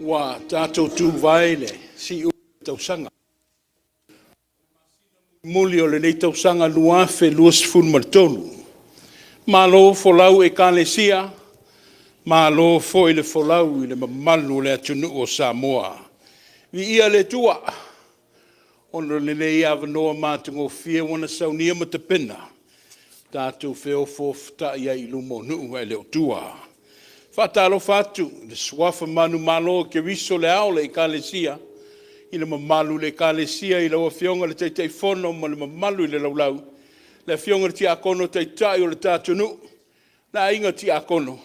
Ua tatou tuvae le siuga o le tausaga mulimuli o lenei tausaga 2023. Malo folau Ekalesia, malo foi le folau i le mamalu o le atunuu o Samoa. Viia le Atua ona o lenei avanoa matagofie ua na saunia ma tapena tatou te feofoofotai ai i luma o nuu ae le o tua. E faatalofa atu i le suafa manumalo o Keriso o le Ao o le Ekalesia i le mamalu i le Ekalesia i lau Afioga i le Taitaifono ma le mamalu i le laulau, le Afioga i le Tiakono Taitai o le tatou nuu, le aiga Tiakono,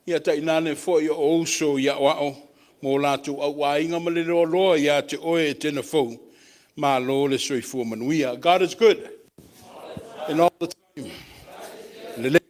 ia tainane foi o uso i aoao ma o latou auaiga ma le loaloa ia te oe Etena Fou, malo le soifua manuia. God is good and all the time. E lelei le Atua.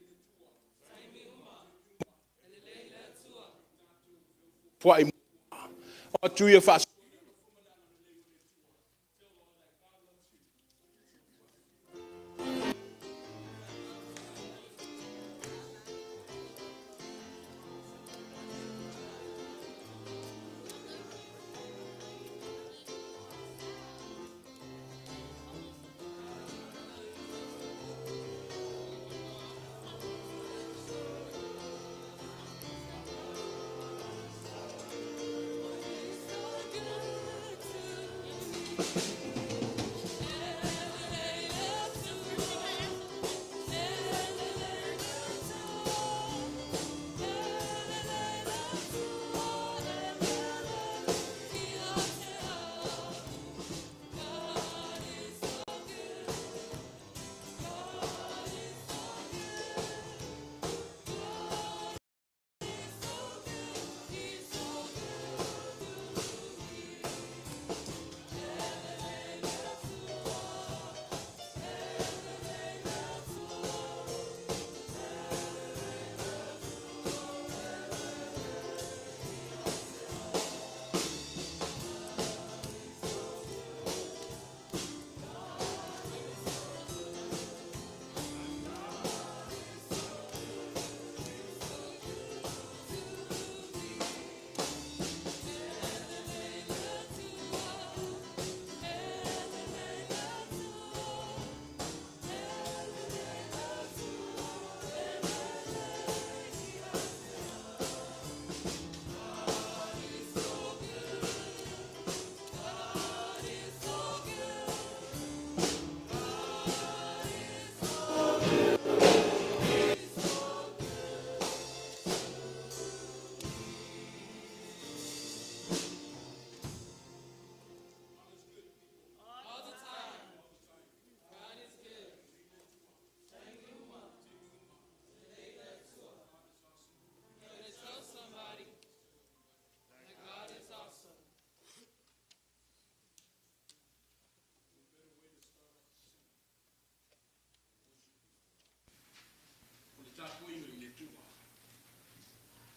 O le tapuaiga i le Atua.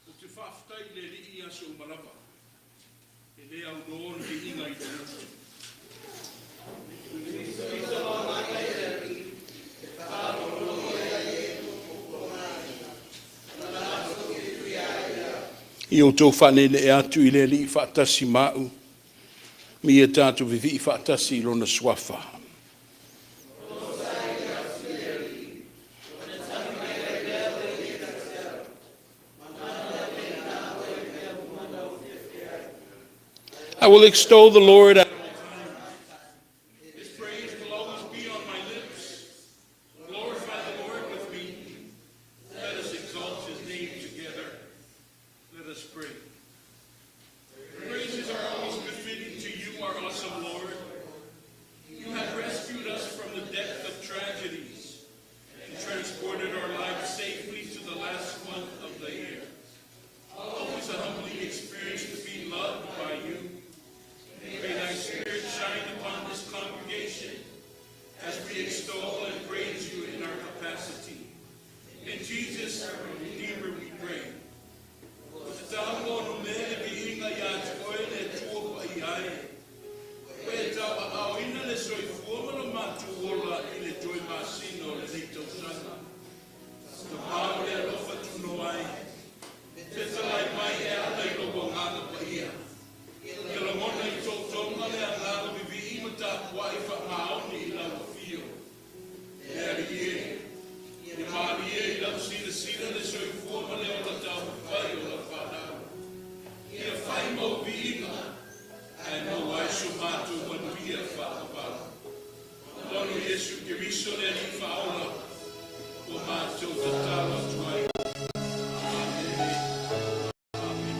Ou te faafetai i le Alii i aso uma lava, e le aunoa ni viiga i lou gutu. Ia outou faaneenee atu i le Alii faatasi ma a'u, ma ia tatou vivii faatasi i Lona Suafa. I will extol the Lord at all times. His praise will always be on my lips. Glorify the Lord with me. Let us exalt his name together. Let us pray. Praises are always befitting to you, our awesome Lord. You have rescued us from the depth of tragedies and transported our lives safely to the last month of the year. Always a humbling experience to be loved by you. May thy Keriso le Alii Faaola ua matou tatalo atu ai. Amene. Amene.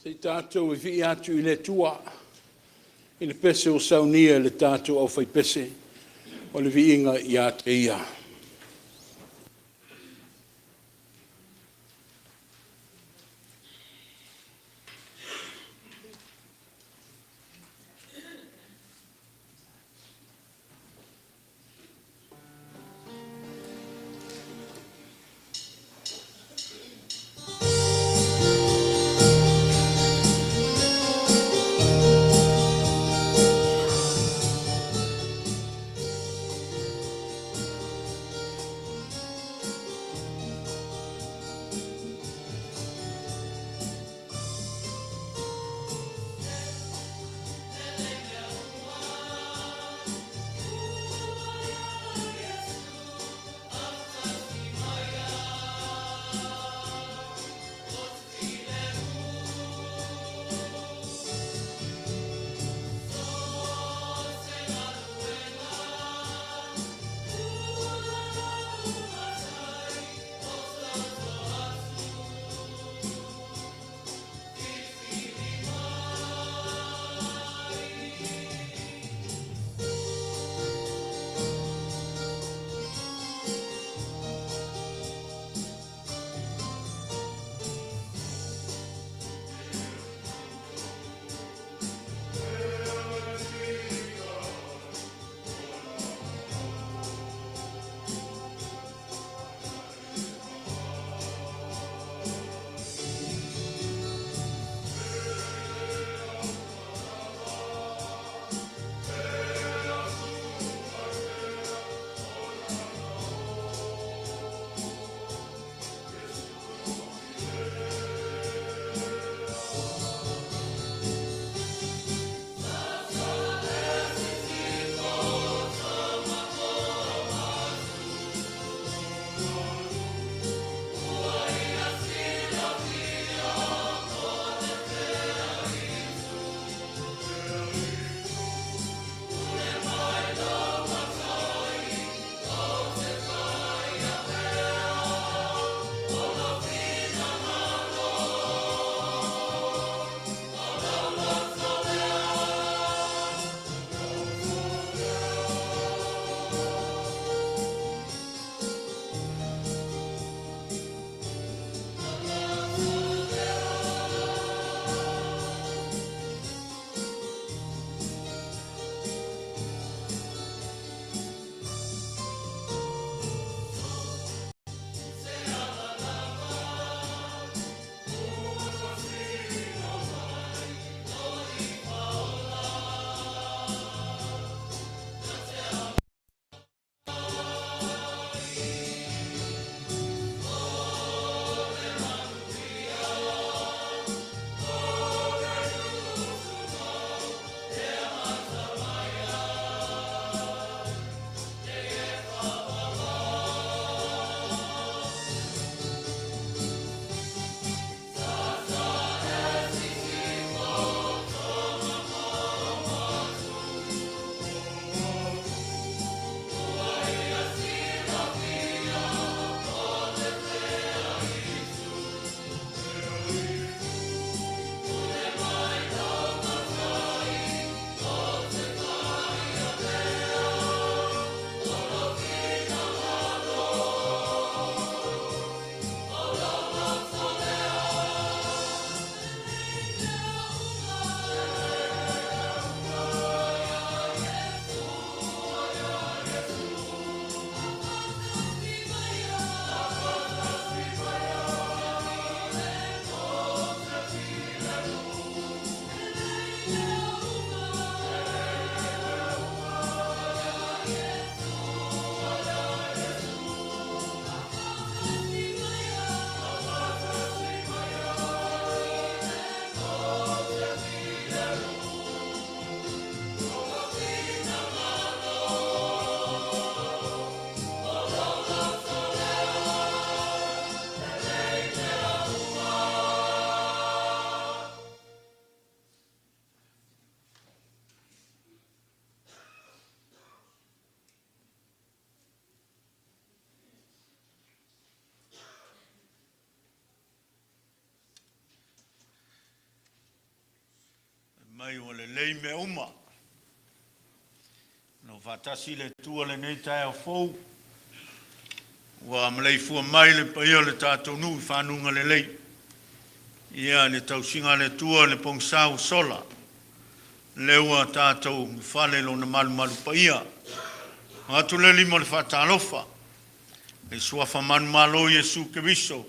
Se i tatou vivii atu i le Atua i le pese ua saunia e le tatou aufaipese, o le viiga ia te Ia. Faafetai ua lelei mea uma. Na faatasi le Atua i lenei taeao fou, ua maleifua mai le paia o le tatou nuu i faguga lelei. Ia le tausiga a le Atua i le pogisa ua sola, lea ua tatou ulufale i Lona malumalu paia. Avatu le lima o le faatalofa i le Suafa manumalo o Iesu Keriso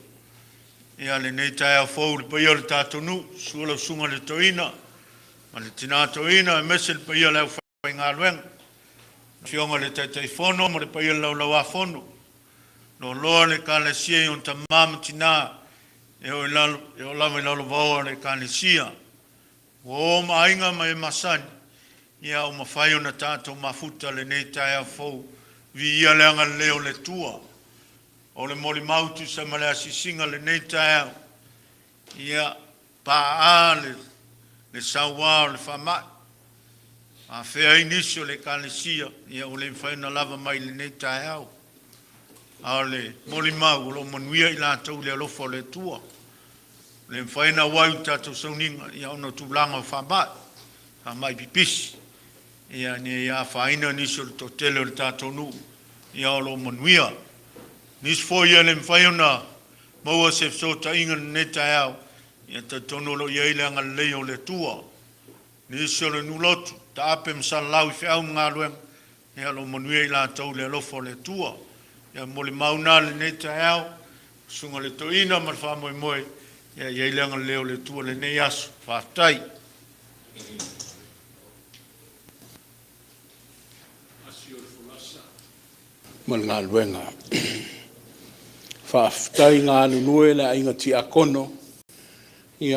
ia lenei taeao fou i le paia o le tatou nuu, susu lau Susuga i le Toeaina ma le Tina Toeaina aemaise le paia o le aufaigaluega, afioga i le Taitaifono ma le paia o le Laulau-a-Fono, loaloa le Ekalesia i ona tama ma tina e oo lava i lalovaoa o le Ekalesia, uo ma aiga ma e masiani, ia ua mafai ona tatou mafuta i lenei taeao fou. Viia le agalelei o le Atua. O le molimau e tusa ma le asiasiga i lenei taeao, ia paaa le saua o le faamai, afea ai nisi o le Ekalesia ua le mafai ona lava mai i lenei taeao. A o le molimau o lo o manuia i latou i le alofa o le Atua. Ua le mafai ona auai i le tatou sauniga ona o tulaga o faamai, faamai pipisi. Ia ne i afaina nisi o le toatele o le tatou nuu, ia o lo o manuia. Nisi foi e le mafai ona maua se fesootaiga i lenei taeao, ia talitonu o lo o i ai le agalelei o le Atua. Nisi o le nuu lotu, taape ma salalau i feau ma galuega, ia o lo o manuia i latou i le alofa o le Atua. Ia molimau na i lenei taeao, susuga i le toeaina ma le faamoemoe, ia i ai le agalelei o le Atua i lenei aso. Faafetai. Ma le galuega. Faafetai galulue le aiga Tiakono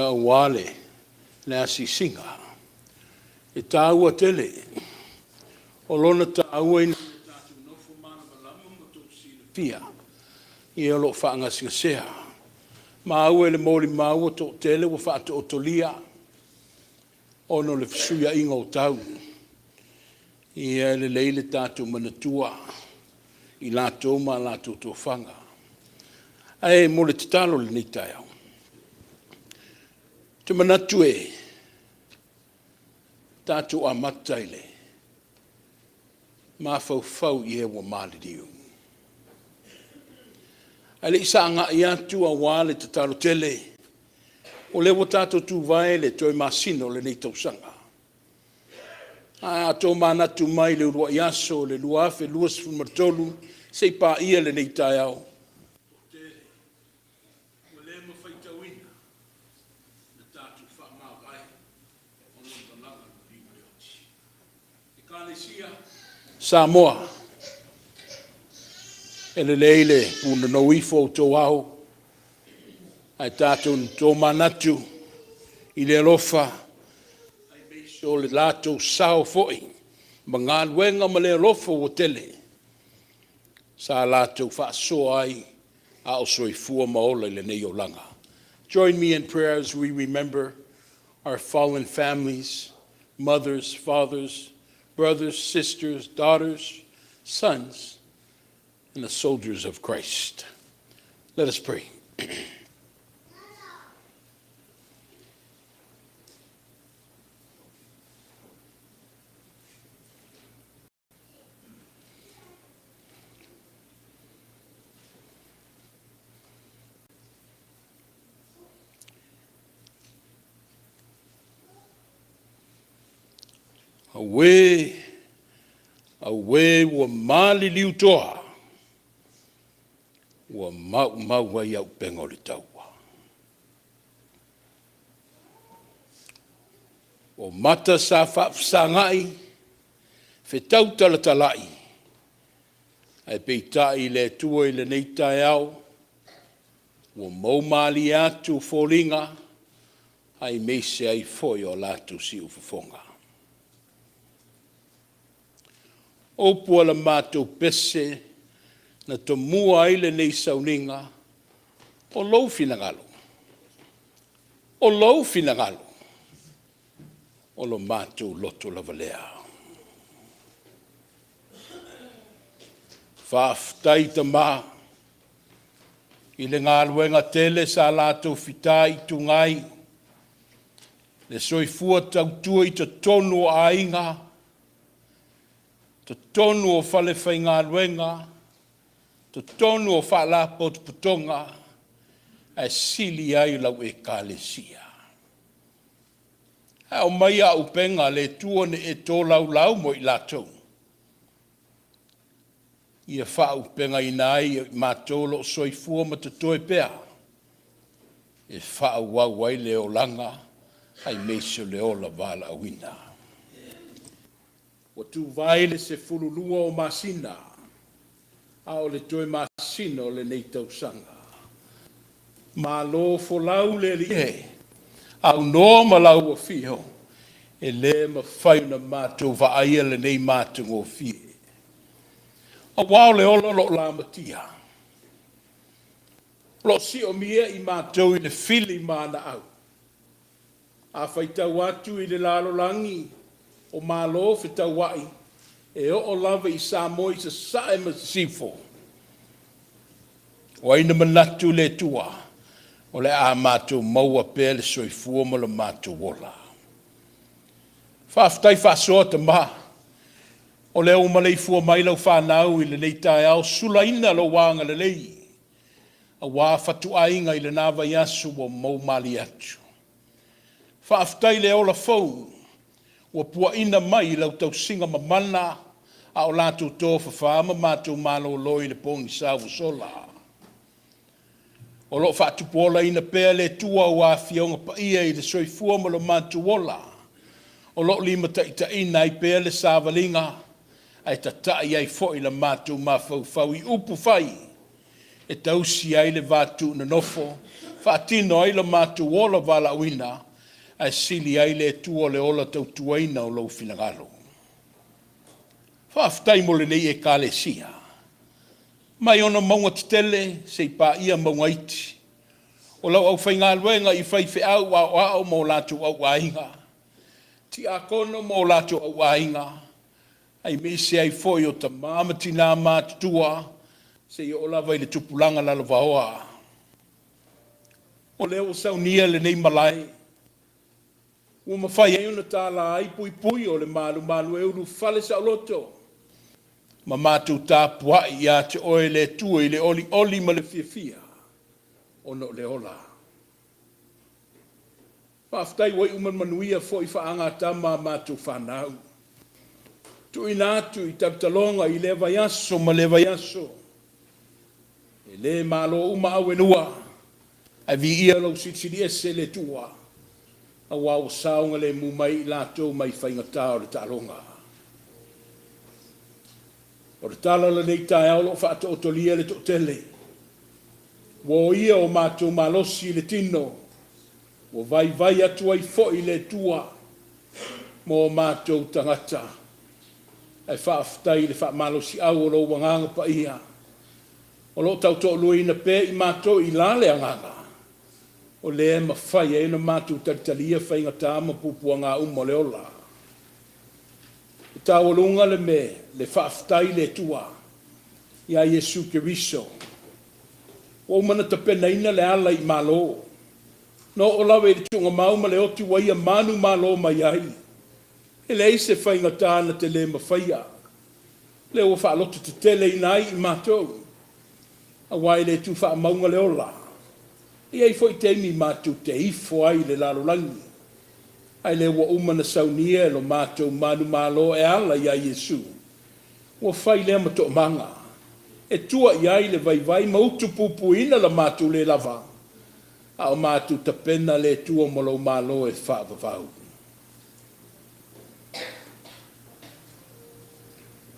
aua le asiasiga. E taua tele. O lona taua ina ia tatou nofo malamalama ma outou silafia o lo o faagasegasea. Maua i le molimau ua toatele ua faatootolia ona o le fesuiaiga o tau. Ia e lelei le tatou manatua i latou ma a latou tofaga. Ae mo le tatalo i lenei taeao, ou te manatu e tatou amata i le mafaufau i e ua maliliu. Ae le i sagai atu aua le tatalo tele, o lea ua tatou tuvae le toe masina o lenei tausaga. Ae a tomanatu mai i le uluai aso o le 2023 seia paia lenei taeao, e toatele ua le ma faitauina na tatou faamavae ona o le malaga a le maliu ma le oti. Ekalesia Samoa, e lelei le punonou ifo o outou ao ae tatou tomanatu i le alofa aemaise o le latou sao foi ma galuega ma le alofa ua tele sa latou faasoa ai a o soifua ma ola i lenei olaga. Join me in prayer as we remember our fallen families, mothers, fathers, brothers, sisters, daughters, sons, and the soldiers of Christ. Let us pray. Auē, auē ua maliliu toa, ua maumau ai auupega o le taua. O mata sa faafesagai, fetau talatalai, ae peitai le Atua i lenei taeao ua moumalie atu foliga aemaise ai foi o latou siufofoga. O upu a la matou pese na tomua ai lenei sauniga, o lou finagalo, o lou finagalo, o lo matou loto lava lea. Faafetai tama i le galuega tele sa latou fitaituga ai Le soifua tautua i totonu o aiga, totonu o falefaigaluega, totonu o faalapotopotoga, ae sili ai lau Ekalesia. Ae aumaia auupega a le Atua ne i e tolaulau mo i latou, ia faaauupegaina ai e i matou o lo o soifua ma totoe pea e faaauau ai le olaga aemaise o le ola valaauina. Ua tuvae le 12 o masina, a o le toe masina o lenei tausaga. Malo folau le alii e, aunoa ma lau afio, e le mafai ona matou vaaia lenei matagofie. Aua o le ola o lo o lamatia, o lo o siomia i matou i le fili ma ana au. A faitau atu i le lalolagi o Malo fetauai, e oo lava i Samoa i Sasae ma Sisifo, o ai na manatu i le Atua o le a matou maua pea le soifua ma lo matou ola? Faafetai faasoa tama, o lea ua maleifua mai lau fanau i lenei taeao, sulaina lou agalelei aua fatuaiga i lena vaiaso ua mou malie atu. Faafetai le ola fou ua puaina mai i lau tausiga mamana a o latou tofafa ma matou malolo i le pogisa ua sola. O lo o faatupuolaina pea e le Atua aua Afioga Paia i le soifua ma lo matou ola, o lo o limataitaiina ai pea le savaliga ae tatai ai foi le matou mafaufau i upu fai e tausi ai le va tuunonofo, faatino ai lo matou ola valaauina, ae sili ai le Atua le ola tautuaina o lou finagalo. Faafetai mo lenei Ekalesia, mai ona mauga tetele seia paia mauga iti. O lau aufaigaluega i faifeau aoao ma o latou auaiga, tiakono ma o latou auaiga, aemaise ai foi o tama ma tina matutua, seia oo lava i le tupulaga lalovaoa. O lea ua saunia lenei malae, ua mafai ai ona tala ai puipui o le malumalu e ulufale saoloto ma matou tapuai ia te Oe le Atua i le olioli ma le fiafia ona o le ola. Faafetai ua iu ma le manuia foi faagatama a matou fanau, tuuina atu i talotaloga i lea vaiaso ma lea vaiaso. E le malo uma au e lua, ae viia lou Silisili Ese le Atua, aua ua saogalemu mai i latou mai faigata o le taaloga. O le tala o lenei taeao o lo o faataotolia le toatele, ua oia o matou malosi i le tino, ua vaivai atu ai foi le Atua mo matou tagata. Ae faafetai i le faamalosiau o lou Agaga Paia o lo o tautoaluaina pea i matou i la le Agaga, o lea e mafai ai ona matou talitalia faigata ma puapuaga uma o le ola. E taualuga le me le faafetai i le Atua ia Iesu Keriso ua uma ona tapenaina le ala i Malo. Na oo lava i le tuugamau ma le oti ua ia manumalo mai ai. E leai se faigata na te le mafaia, lea ua faalototeteleina ai i matou, aua e le tu faamauga le ola. E i ai foi taimi matou te ifo ai i le lalolagi, ae lea ua uma ona saunia e lo matou manumalo e ala ia Iesu, ua fai lea ma toomaga e tua i ai le vaivai ma utupupuina la matou le lava, a o matou tapena le Atua mo lou Malo e faavavau.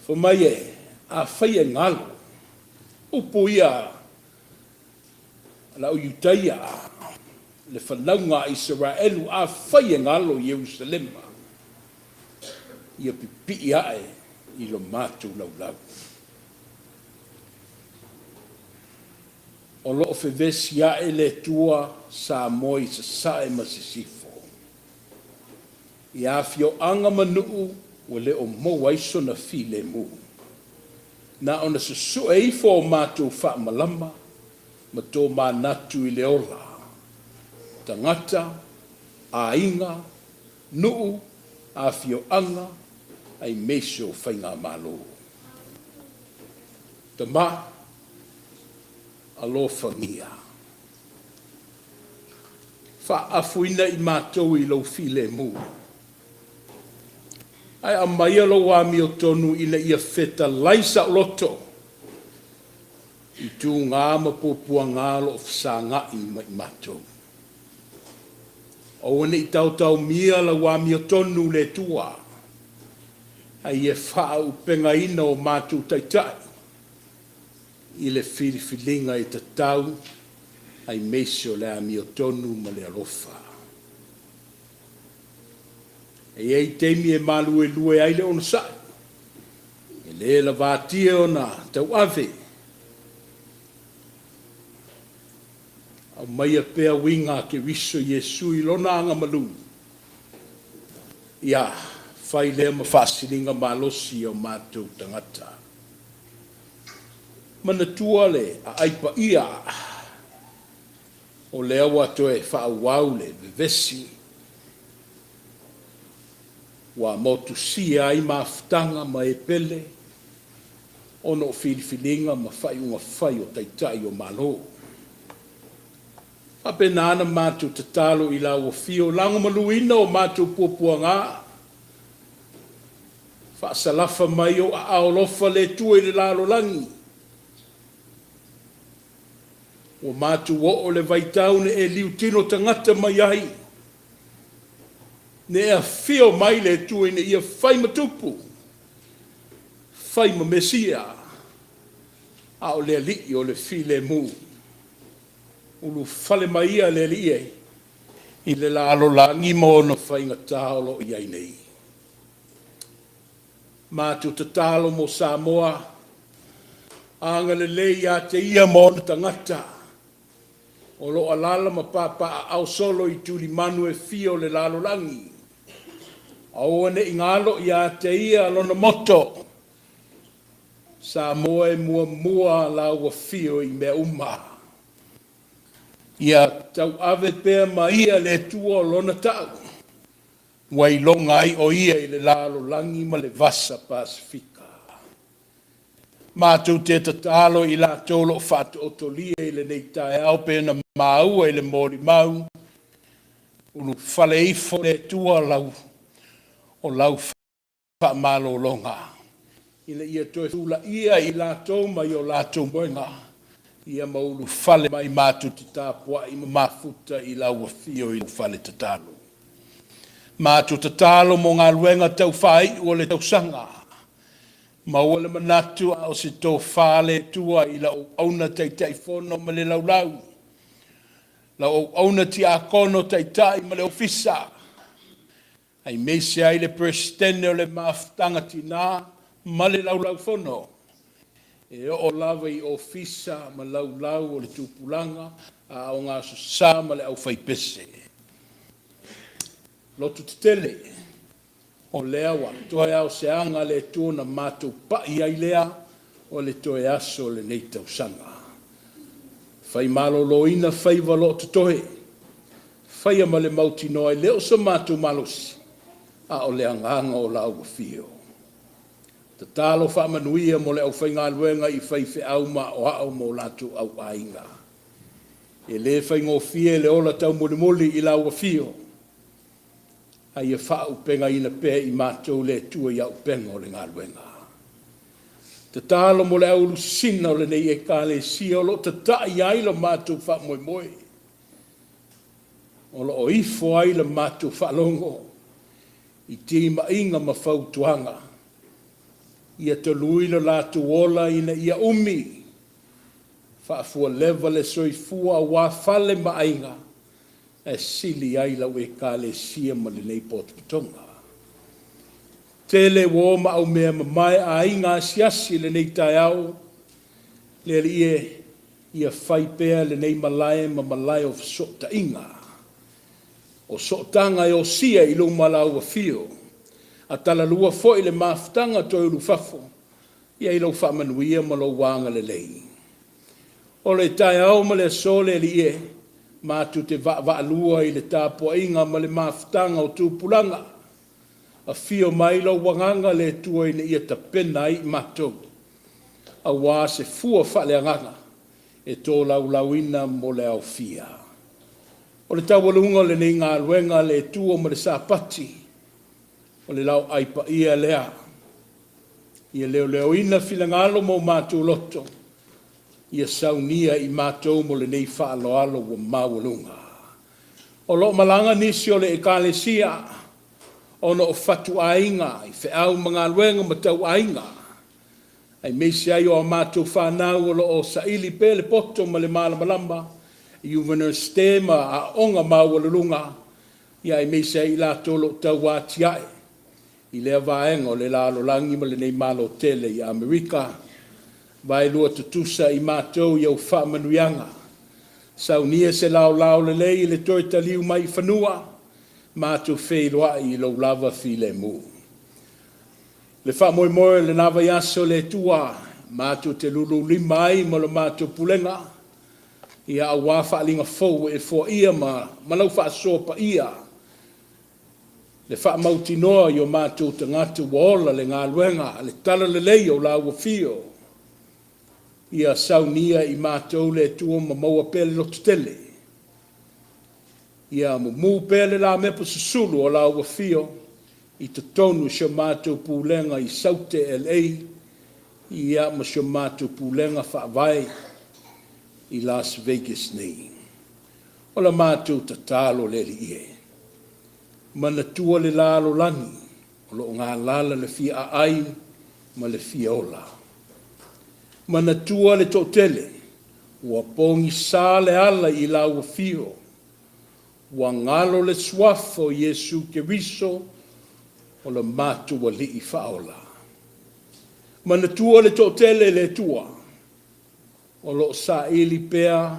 Fai mai e, afai e galo, upu ia a le au Iutaia, le fanauga a Isaraelu, afai e galo Ierusalema, ia pipii ae i lo matou laulau. O lo o fevesiae le Atua Samoa i Sasae ma Sisifo i afioaga ma nuu ua le o maua ai sona filemu. Na ona susue ifo o matou faamalama ma tomanatu i le ola, tagata, aiga, nuu, afioaga, aemaise o faigamalo. Tama, alofagia, faaafuina i matou i lou filemu, ae aumaia lou amiotonu ina ia fetalai saoloto i tuga ma puapuaga o lo o fesagai ma i matou. Aua ne i taotaomia lau amiotonu le Atua, a ia faaauupegaina o matou taitai i le filifiliga e tatau aemaise o le amiotonu ma le alofa. E i ai taimi e maluelue ai le onosai, e le lavatia ona tauave. Aumaia pea uiga a Keriso Iesu i Lona agamalu, ia fai lea ma faasiligamalosi i o matou tagata. Manatua le aai paia o lea ua toe faaauau le vevesi ua motusia ai mafutaga ma e pele ona o filifiliga ma faaiuga fai o Taitai o Malo. E faapena ona matou tatalo i lau afio, lagomaluina o matou puapuaga, faasalafa mai ou aao alofa le Atua i le lalolagi, ua matou oo i le vaitau na e liutino tagata mai ai, na e afio mai le Atua ina ia fai ma Tupu, fai ma Mesia, a o le Alii o le filemu. Ulufale mai ia le Alii e i le lalolagi ma ona faigata o lo o i ai nei. Matou tatalo mo Samoa, agalelei ia te ia ma ona tagata o lo o alaala ma papaaao solo i tulimanu e fia o le lalolagi. Aua ne i galo ia te ia lona moto, Samoa e muamua lau afio i mea uma. Ia tauave pea ma ia le Atua lona tau, ua iloga ai o ia i le lalolagi ma le vasa Pasefika. Matou te tatalo i latou o lo o faataotolia i lenei taeao pe na maua i le molimau, ulufale ifo le Atua lau, o lau faamalologa, ina ia toe tulaia i latou mai o latou moega, ia ma ulufale mai matou te tapuai ma mafuta i lau afio i lau fale tatalo. Matou tatalo mo galuega tau faaiu o le tausaga. Maua le manatu a o se tofa a le Atua i lau auauna Taitaifono ma le laulau, lau auauna tiakono taitai ma le ofisa, aemaise ai le Peresetene o le Mafutaga Tina ma le Laulaufono, e oo lava i ofisa ma laulau o le tupulaga, Aoga Aso Sa ma le aufaipese. Loto tetele, o lea ua toe lava o se aga a le Atua ona matou pai ai lea o le toe aso o lenei tausaga. Fai maloloina faiva o lo o totoe, faia ma le mautinoa e le o so matou malosi, a o le agaga o lau afio. Tatalo faamanuia mo le aufaigaluega i faifeau ma aoao ma o latou auaiga. E le faigofie le ola taumolimoli i lau afio, a ia faaauupegaina pea i matou le Atua i auupega o le galuega. Tatalo mo le auulusina o lenei Ekalesia o lo o tatai ai lo matou faamoemoe, o lo o ifo ai le matou faalogo i timaiga ma fautuaga, ia tului lo latou ola ina ia umi, faafualeva le soifua aua fale ma aiga, ae sili ai lau Ekalesia ma lenei potopotoga. Tele uo ma aumea mamae a aiga asiasi i lenei taeao, le Alii e, ia fai pea lenei malae ma malae o fesootaiga, o sootaga e osia i luma lau afio, a talalua foi le mafutaga toe ulufafo, ia i lou faamanuia ma lou agalelei. O le taeao ma le aso le Alii e, Matou te vaavaalua i le tapuaiga ma le mafutaga o tupulaga. Afio mai lou Agaga le Atua ina ia tapena ai i matou, aua se fua faaleagaga e tolaulauina mo le aofia. O le taualuga o lenei galuega a le Atua ma le Sapati, o le laoai paia lea, ia leoleoina finagalo ma o matou loto, ia saunia i matou mo lenei faaaloalo ua maualuga. O lo o malaga nisi o le Ekalesia ona o fatuaiga i feau ma galuega ma tauaiga, aemaise ai o a matou fanau o lo o saili pea le poto ma le malamalama i Iunivesite ma aoga maualuluga, aemaise ai i latou o lo o tau atiae i lea vaega o le lalolagi ma lenei Malo tele i Amerika. Vaelua tutusa i matou i au faamanuiaga. Saunia se laolao lelei i le toe taliu mai i fanua, matou feiloai i lou lava filemu. Le faamoemoe o lena vaiaso le Atua, matou te lululima ai ma le matou pulega, aua faaaliga fou ua e foaia ma lau faasoa paia, le faamautinoa i o matou tagata ua ola le galuega a le talalelei o la ua afio. Ia saunia i matou le Atua ma maua pea le lototele. Ia mumu pea le lamepa susulu o la ua afio i totonu o si o matou pulega i Saute LA, ia ma si o matou pulega faavae i Las Vegas nei. O la matou tatalo le Alii e, manatua le lalolagi o lo o galala le fia aai ma le fia ola. Manatua le toatele ua pogisa le ala i lau afio, ua galo le Suafa o Iesu Keriso o le matou Alii Faaola. Manatua le toatele le Atua o lo o saili pea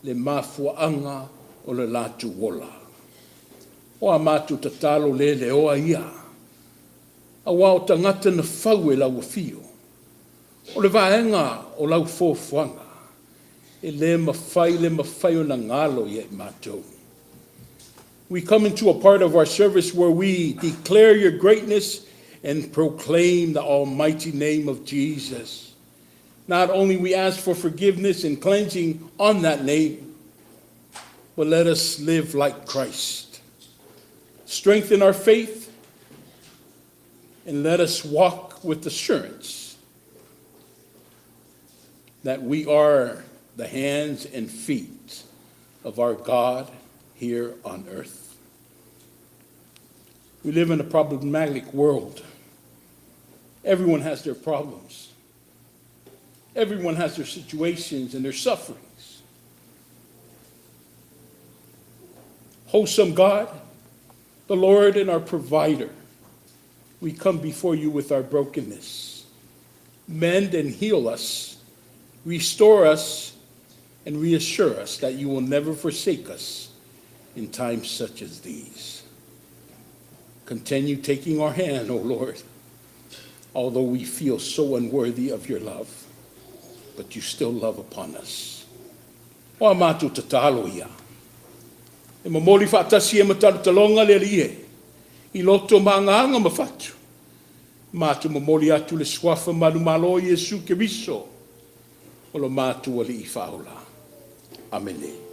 le mafuaaga o le latou ola. O a matou tatalo le leoa ia, aua o tagata na fau e lau afio. O le vaega o lau fuafuaga, e le mafai le mafai ona galo ia i matou. We come into a part of our service where we declare your greatness and proclaim the almighty name of Jesus. Not only we ask for forgiveness and cleansing on that name, but let us live like Christ. Strengthen our faith and let us walk with assurance that we are the hands and feet of our God here on earth. We live in a problematic world. Everyone has their problems. Everyone has their situations and their sufferings. Wholesome God, the Lord and our provider, we come before you with our brokenness. Mend and heal us, restore us, and reassure us that you will never forsake us in times such as these. Continue taking our hand, O Lord, although we feel so unworthy of your love, but you still love upon us. O a matou tatalo ia. E momoli faatasi e ma talotaloga le Alii e, i loto ma agaga ma fatu. Matou momoli atu le suafa manumalo o Iesu Keriso, o lo matou Alii Faaola. Amene.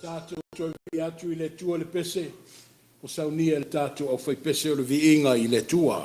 Tatou toe vivii atu i le Atua le pese ua saunia e le tatou aufaipese o le viiga i le Atua.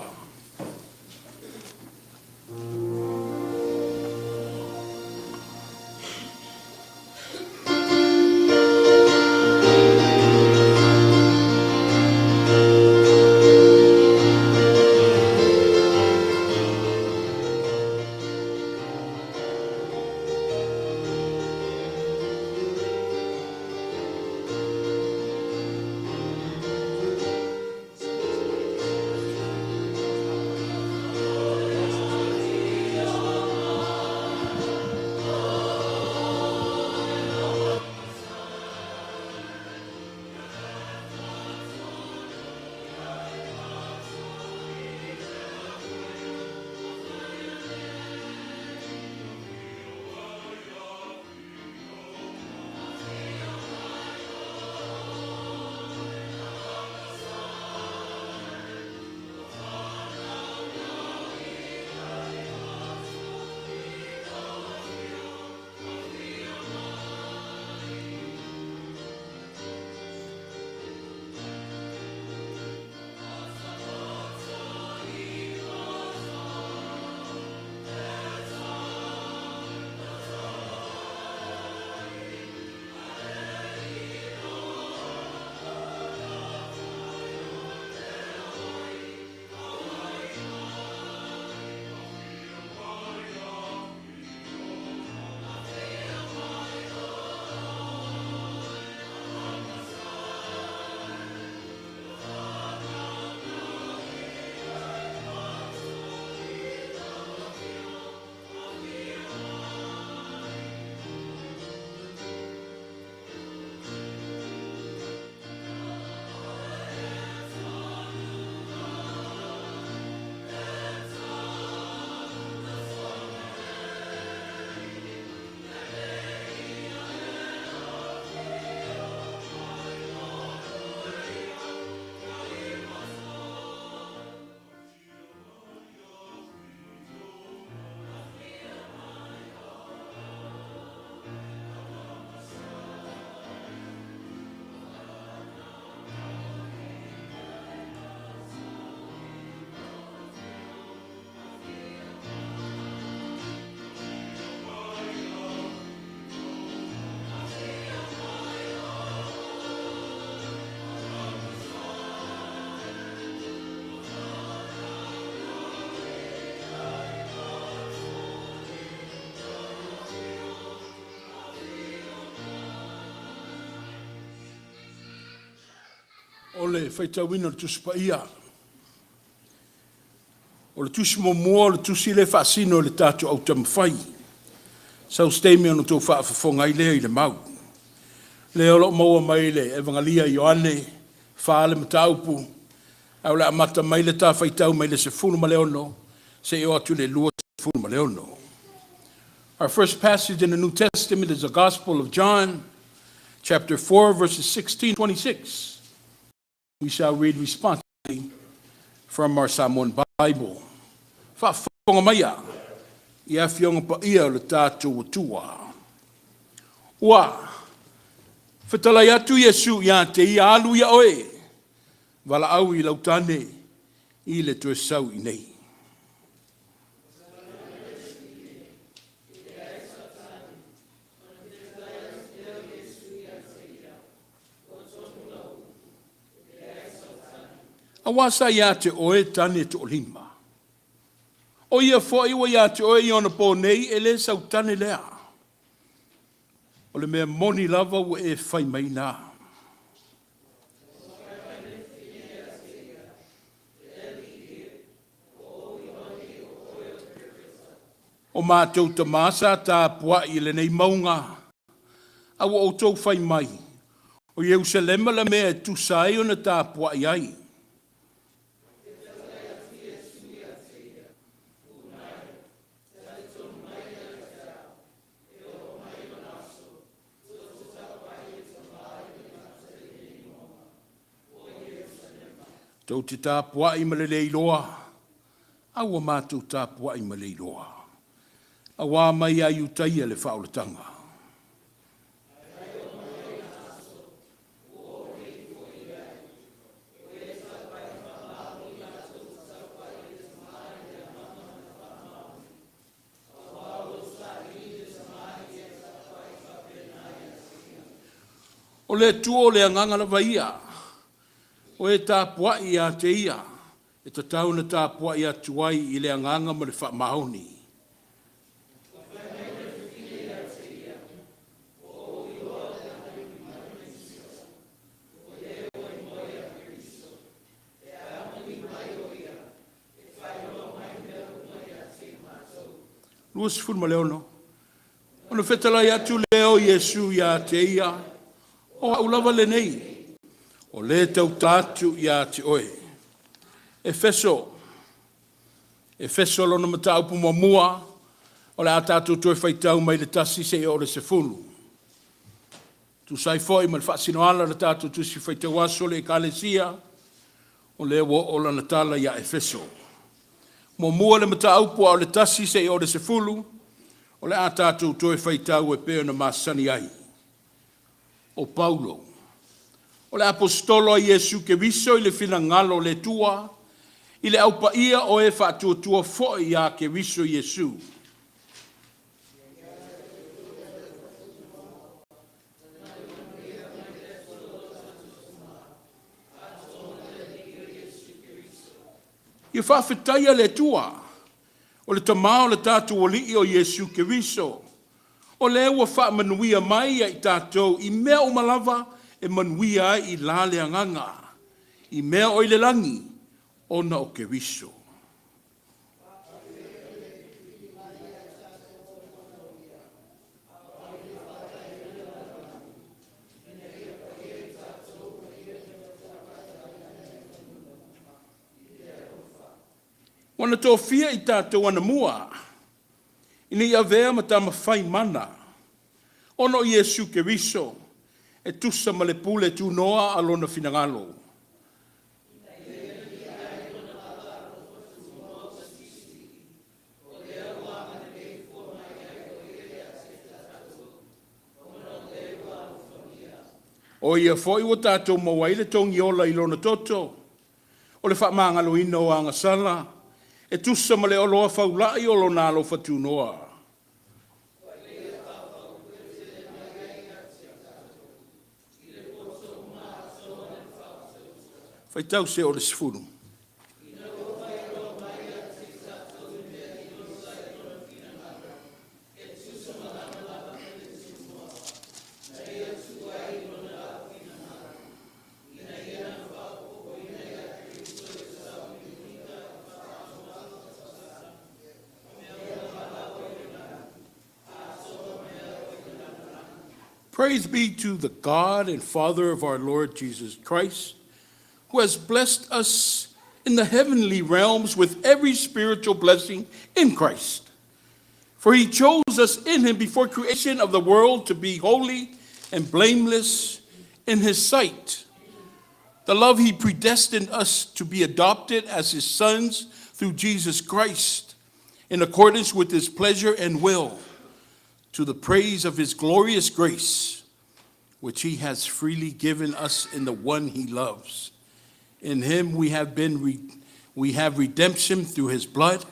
O le faitauina o le Tusi Paia. O le tusi muamua o le tusi lea e faasino i le tatou autaumafai. Sau se taimi ona outou faafofoga ai lea i le mau. Lea o lo o maua mai le Evagalia a Ioane 4 le mataupu, ae o le a amata mai le ta faitau mai le 16 seia oo atu i le 26. Our first passage in the New Testament is the Gospel of John, chapter 4, verses 16 26. We shall read responsively from our Samoan Bible. Faafofoga maia i afioga paia o le tatou Atua. Ua fetalai atu Iesu ia te ia, alu ia oe, valaau i lau tane i le toe sau i nei. Auā sa ia te oe tane e toalima. O ia foi ua ia te oe i ona po nei, e le sau tane lea. O le mea moni lava ua e fai mai na. O matou tamā sa tapuai i lenei mauga, a ua outou fai mai, o Ierusalema le mea e tusa ai ona tapuai ai. Tou te tapuai ma le le iloa, a ua matou tapuai ma le iloa. Auā mai ia Iutaia le faaolataga. O le Atua o le Agaga lava ia, o e tapuai ia te Ia, e tatau ona tapuai atu ai i le agaga ma le faamaoni. 26. Ona fetalai atu lea o Iesu ia te ia, “O a'u lava lenei, o le tautala atu ia te oe.” Efeso, Efeso lona mataupu muamua, o le a tatou toe faitau mai le 1 seia oo i le 10. Tusa ai foi ma le faasinoala o le tatou Tusi Faitau Aso o le Ekalesia, o lea ua oo lana tala ia Efeso. Muamua le mataupu a o le 1 seia oo i le 10, o le a tatou toe faitau e pei ona masani ai. O Paulo, o le Aposetolo a Iesu Keriso i le finagalo o le Atua, i le au paia o e faatuatua foi ia Keriso Iesu. Ia faafetaia le Atua, o le Tama o le tatou Alii o Iesu Keriso, o le ua faamanuia mai ia i tatou i mea uma lava e manuia ai i la le agaga, i mea o i le lagi, ona o Keriso. Ua na tofia i tatou anamua, ina ia avea ma tama fai mana, ona o Iesu Keriso, e tusa ma le pule tunoa a lona finagalo. O ia foi ua tatou maua ai le togiola i lona toto, o le faamagaloina o agasala, e tusa ma le oloa faulai o lona alofa tunoa. Faitau seia oo i le 10. Praise be to the God and Father of our Lord Jesus Christ, who has blessed us in the heavenly realms with every spiritual blessing in Christ. For he chose us in him before creation of the world to be holy and blameless in his sight. The love he predestined us to be adopted as his sons through Jesus Christ, in accordance with his pleasure and will, to the praise of his glorious grace, which he has freely given us in the one he loves. In him we have redemption through his blood,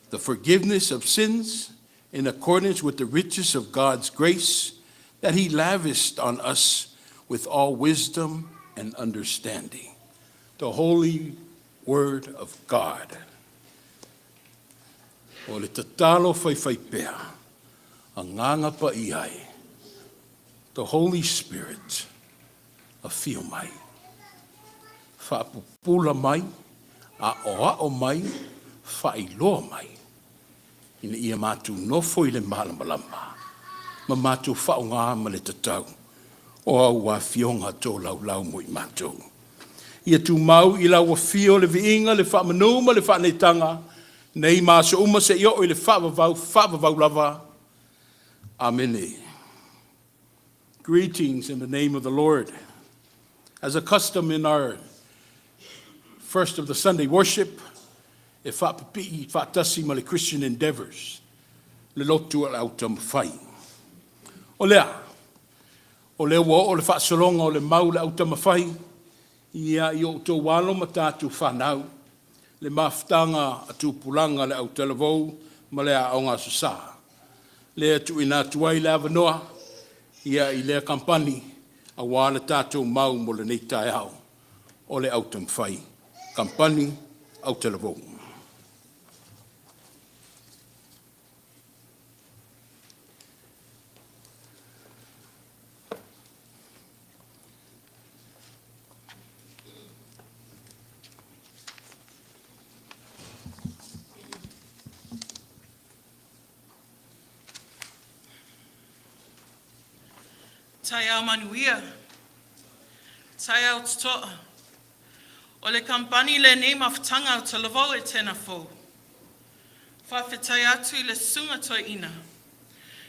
the forgiveness of sins, in accordance with the riches of God's grace that he lavished on us with all wisdom and understanding. The holy word of God. O le tatalo faifaipea, Agaga Paia e, the Holy Spirit, afio mai. Faapupula mai, aoao mai, faailoa mai, ina ia matou nofo i le malamalama, ma matou faaaoga ma le tatau o au afioga tolaulau mo i matou. Ia tumau i lau afio le viiga, le faamanu ma le faaneetaga, nei ma aso uma seia oo i le faavavau, faavavau lava. Amene. Greetings in the name of the Lord. As a custom in our first of the Sunday worship, e faapipii faatasi ma le Christian Endeavors, le lotu o le autaumafai. O lea, o lea ua oo le faasologa o le mau le autaumafai, ia i o outou alo ma tatou whanau, le mafutaga a tupulaga le autalavou ma le Aoga Aso Sa. Lea tuuina atu ai le avanoa ia i lea kampani. aua le tatou mau mo lenei taeao o le autaumafai kamupani autalavou. Taeao manuia, taeao totoa. O le kamupani lenei mafutaga o Talavou e tenafou. Faafetai atu i le Susuga Toeaina,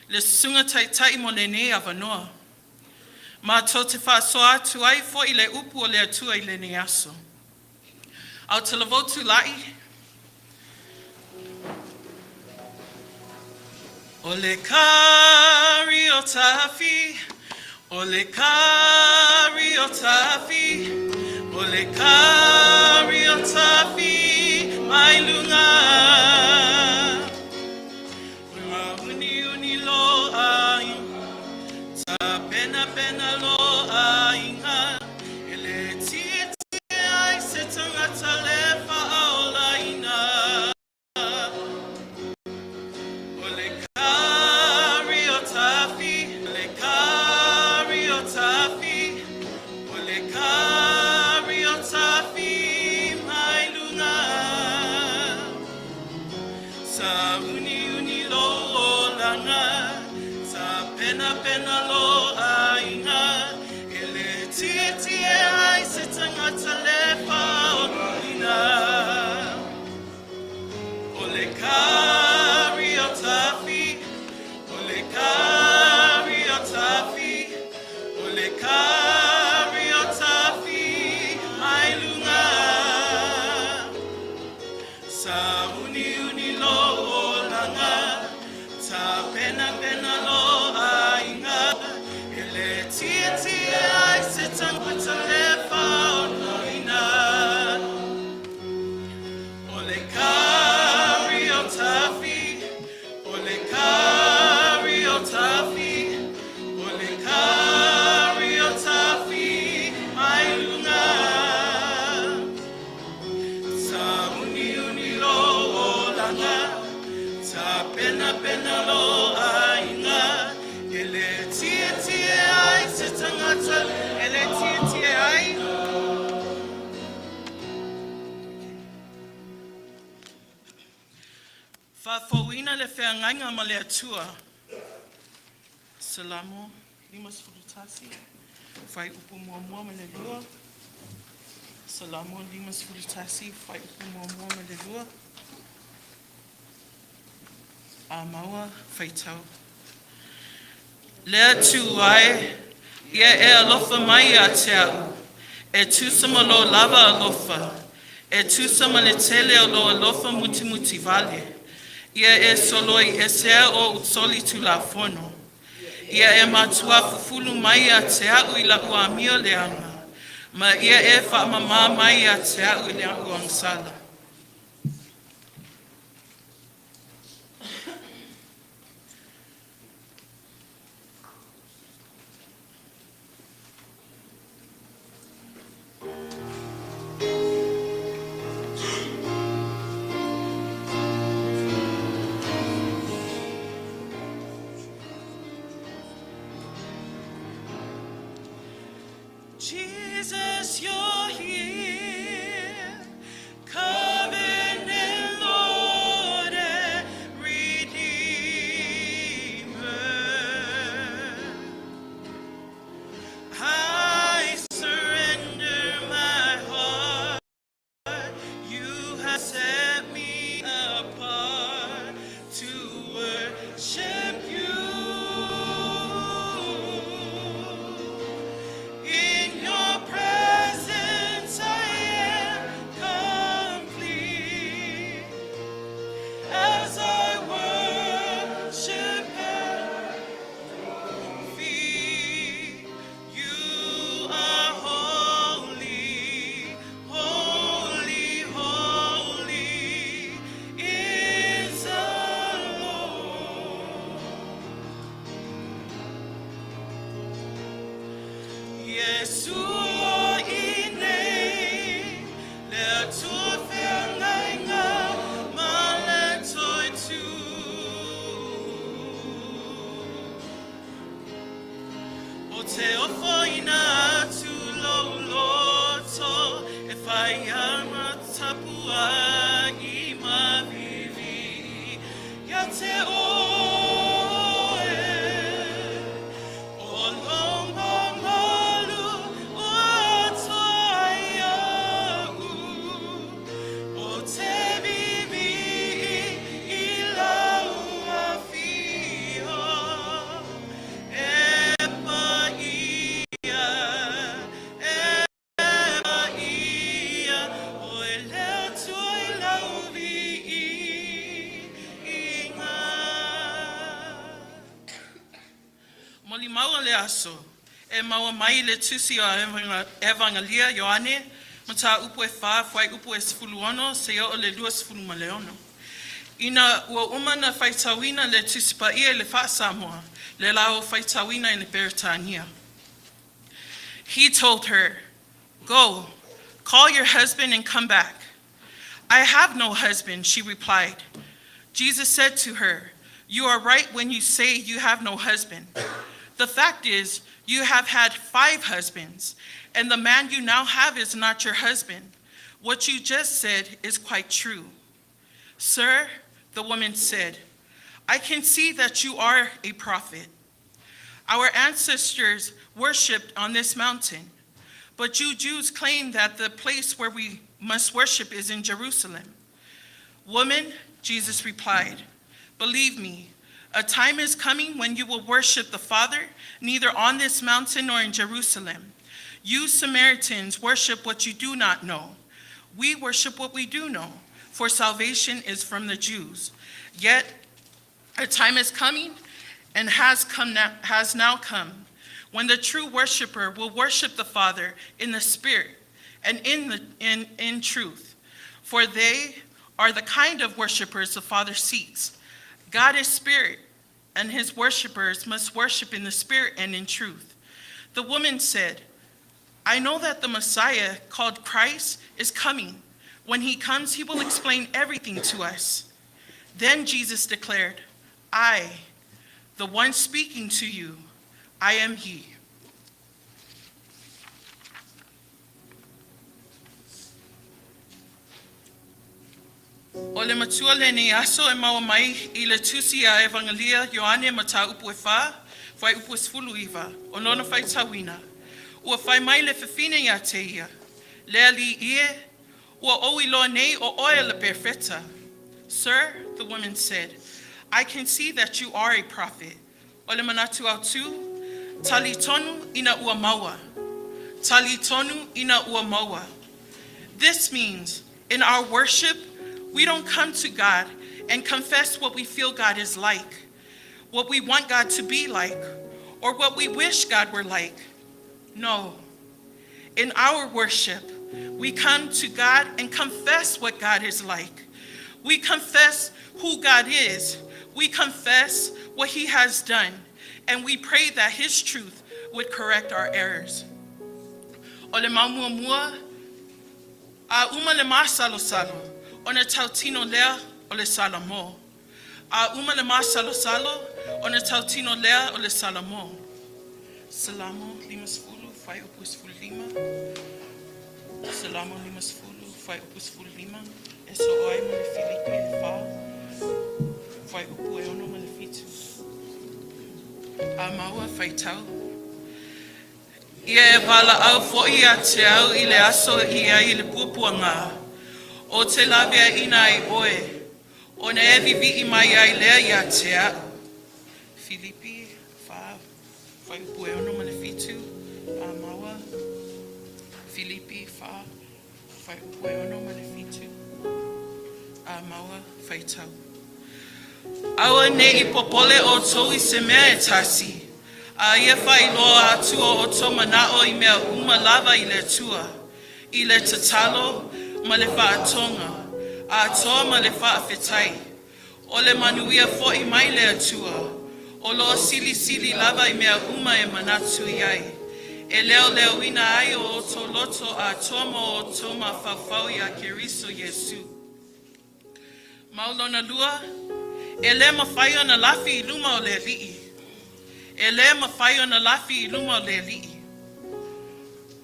le Susuga Taitai mo lenei avanoa. Matou te faasoa atu ai foi le upu o le Atua i lenei aso. Autalavou tulai, o le kari o tafi, o le kari o tafi, o le kari o tafi mai luga. Mauni uni lo ai, ta pena pena lo aiga, e le tietie ai se tangata le faaolaina. O le kari o tafi, o le kari o tafi, o le kari o tafi mai luga. Sa uni uni lo olanga, sa pena pena lo aiga, e le tietie ai se tangata le faaolaina. O le kari o tafi, o le kari o tafi, o le kari o tafi mai luga. Sa uni uni lo olanga, ta pena pena lo aiga, e le tietie ai se tangata le faaolaina. O le kari o tafi, o le kari o tafi, o le kari o tafi mai luga. Sa uni uni lo olanga, ta pena pena lo aiga, e le tietie ai se tangata, e le tietie ai. Faafouina le feagaiga ma le Atua. Salamo 51, fuaiupu muamua ma le lua. Salamo 51, fuaiupu muamua ma le lua. A maua faitau. Le Atua e, ia e alofa mai ia te au, e tusa ma lou lava alofa, e tusa ma le tele o lou alofa mutimuti vale. Ia e soloi esea oʻu solitulafono. Ia e matua fufulu mai ia te au i lau amio leaga, ma ia e faamamā mai ia te au i lau agasala. Jesus, you're here, covenant Lord and Redeemer. I surrender my heart. You have set me apart to worship you. In your presence. Iesu o i nei, le Atua feagaiga ma le toitū. O te ofoina atu lou loto e whai ana tapuai mavivi ia te oe. O longo malu ua atoa ia'u, o te bibi i lau afio, e paia, e paia, oe le Atua i lau viiga. Molimau o le aso, e maua mai i le tusi o Evagelia Ioane, mataupu e 4, fuaiupu e 16, seia oo i le 26. Ina ua uma na faitauina le tusi paia i le Faa-Samoa, le la o faitauina i le Peretania. He told her, "Go, call your husband and come back." "I have no husband," she replied. Jesus said to her, "You are right when you say you have no husband. The fact is, you have had 5 husbands, and the man you now have is not your husband. What you just said is quite true." "Sir," the woman said, "I can see that you are a prophet. Our ancestors worshipped on this mountain, but you Jews claim that the place where we must worship is in Jerusalem." "Woman," Jesus replied, "believe me, a time is coming when you will worship the Father neither on this mountain nor in Jerusalem. You Samaritans worship what you do not know. We worship what we do know, for salvation is from the Jews. Yet a time is coming and has now come when the true worshiper will worship the Father in the Spirit and in truth. For they are the kind of worshipers the Father seeks. God is spirit, and his worshipers must worship in the Spirit and in truth." The woman said, "I know that the Messiah, called Christ, is coming. When he comes, he will explain everything to us." Then Jesus declared, "I, the one speaking to you, I am he." O le matua lenei aso e maua mai i le tusi a Evagelia Ioane mataupu e 4, fuaiupu e 19, o lona faitauina. Ua fai mai le fafine ia te ia, "Le Alii e, ua ou iloa nei o oe le perofeta." "Sir," the woman said, "I can see that you are a prophet." O le manatu autu, talitonu ina ua maua. Talitonu ina ua maua. This means in our worship, we don't come to God and confess what we feel God is like, what we want God to be like, or what we wish God were like. No. In our worship, we come to God and confess what God is like. We confess who God is. We confess what he has done, and we pray that his truth would correct our errors. O le mau muamua, a uma le masalosalo, ona tautino lea o le Salamo. A uma le masalosalo, ona tautino lea o le Salamo. Salamo 50, fuaiupu 15. Salamo 50, fuaiupu 15. E soo ai ma le Filipi e 4, fuaiupu e 6 ma le 7. A maua faitau. Ia e valaau foi ia te au i le aso i ai i le puapuaga. Ou te laveaina ai oe, ona e viivii mai ai lea ia te a'u. Filipi 4, fuaiupu e 6 ma le 7, a maua. Filipi 4, fuaiupu e 6 ma le 7, a maua faitau. Aua ne i popole outou i se mea e tasi, a ia faailoa atu o outou manao i mea uma lava i le Atua, i le tatalo ma le faatoga, atoa ma le faafetai. O le manuia foi mai le Atua, o lo o silisili lava i mea uma e manatu i ai. E leoleoina ai o outou loto atoa ma o outou mafaufau iā Keriso Iesu. Mau lona lua, e lē mafai ona lafi i luma o le Alii. E lē mafai ona lafi i luma o le Alii.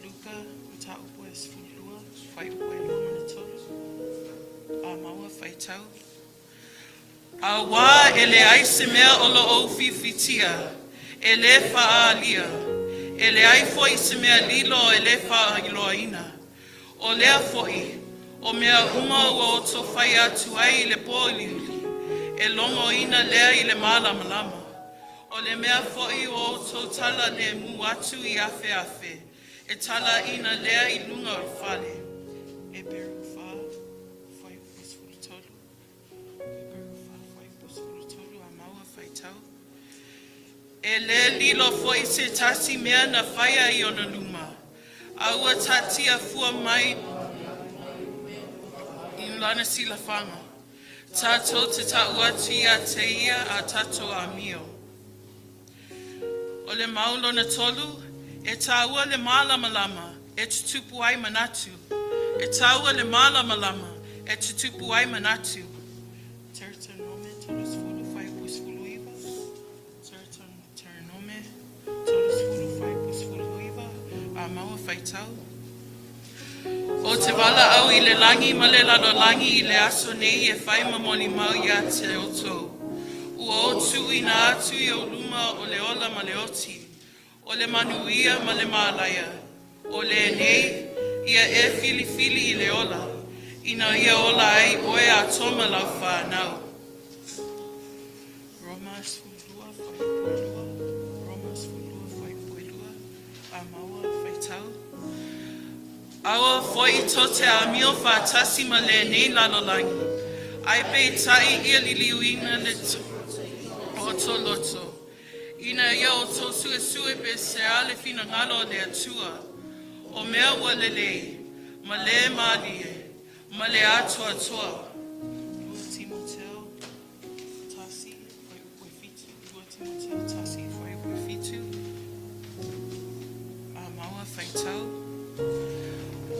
Luka, mataupu e 12, fuaiupu e 2 ma le 3. A maua faitau. Auā e leai se mea o lo o ufiufitia e lē faaalia, e leai foi se mea lilo e lē faailoaina. O lea foi, o mea uma ua outou faia atu ai i le pōuliuli, e logoina lea i le malamalama. O le mea foi ua outou tala lemu atu i afeafe, e talaina lea i luga o le fale. Heperu 4, fuaiupu 13. Heperu 4, fuaiupu 13, a maua faitau. E lē lilo foi se tasi mea na faia i ona luma, a ua taatia fua mai i lana silafaga, tatou te ta'u atu ia te ia a tatou amio. O le mau lona tolu, e tāua le mālamalama e tutupu ai manatu. E tāua le mālamalama e tutupu ai manatu. Teuteronome 30, fuaiupu 19. Teuteronome 30, fuaiupu 19. A maua faitau. Ou te valaau i le lagi ma le lalolagi i le aso nei e fai ma molimau iā te outou. Ua ou tuuina atu i ou luma o le ola ma le oti, o le manuia ma le mālaia. O lenei, ia e filifili i le ola, ina ia ola ai oe atoa ma lau whānau. Roma 12, fuaiupu e 2. Roma 12, fuaiupu e 2. A maua faitau. Aua foi tou te amio faatasi ma lenei lalolagi, ae peitai ia liliuina le o outou loto, ina ia outou suesue pe se a le finagalo o le Atua, o mea ua lelei, ma le malie, ma le atoatoa. 2 Timoteo 1, fuaiupu e 7. 2 Timoteo 1, fuaiupu e 7. A maua faitau.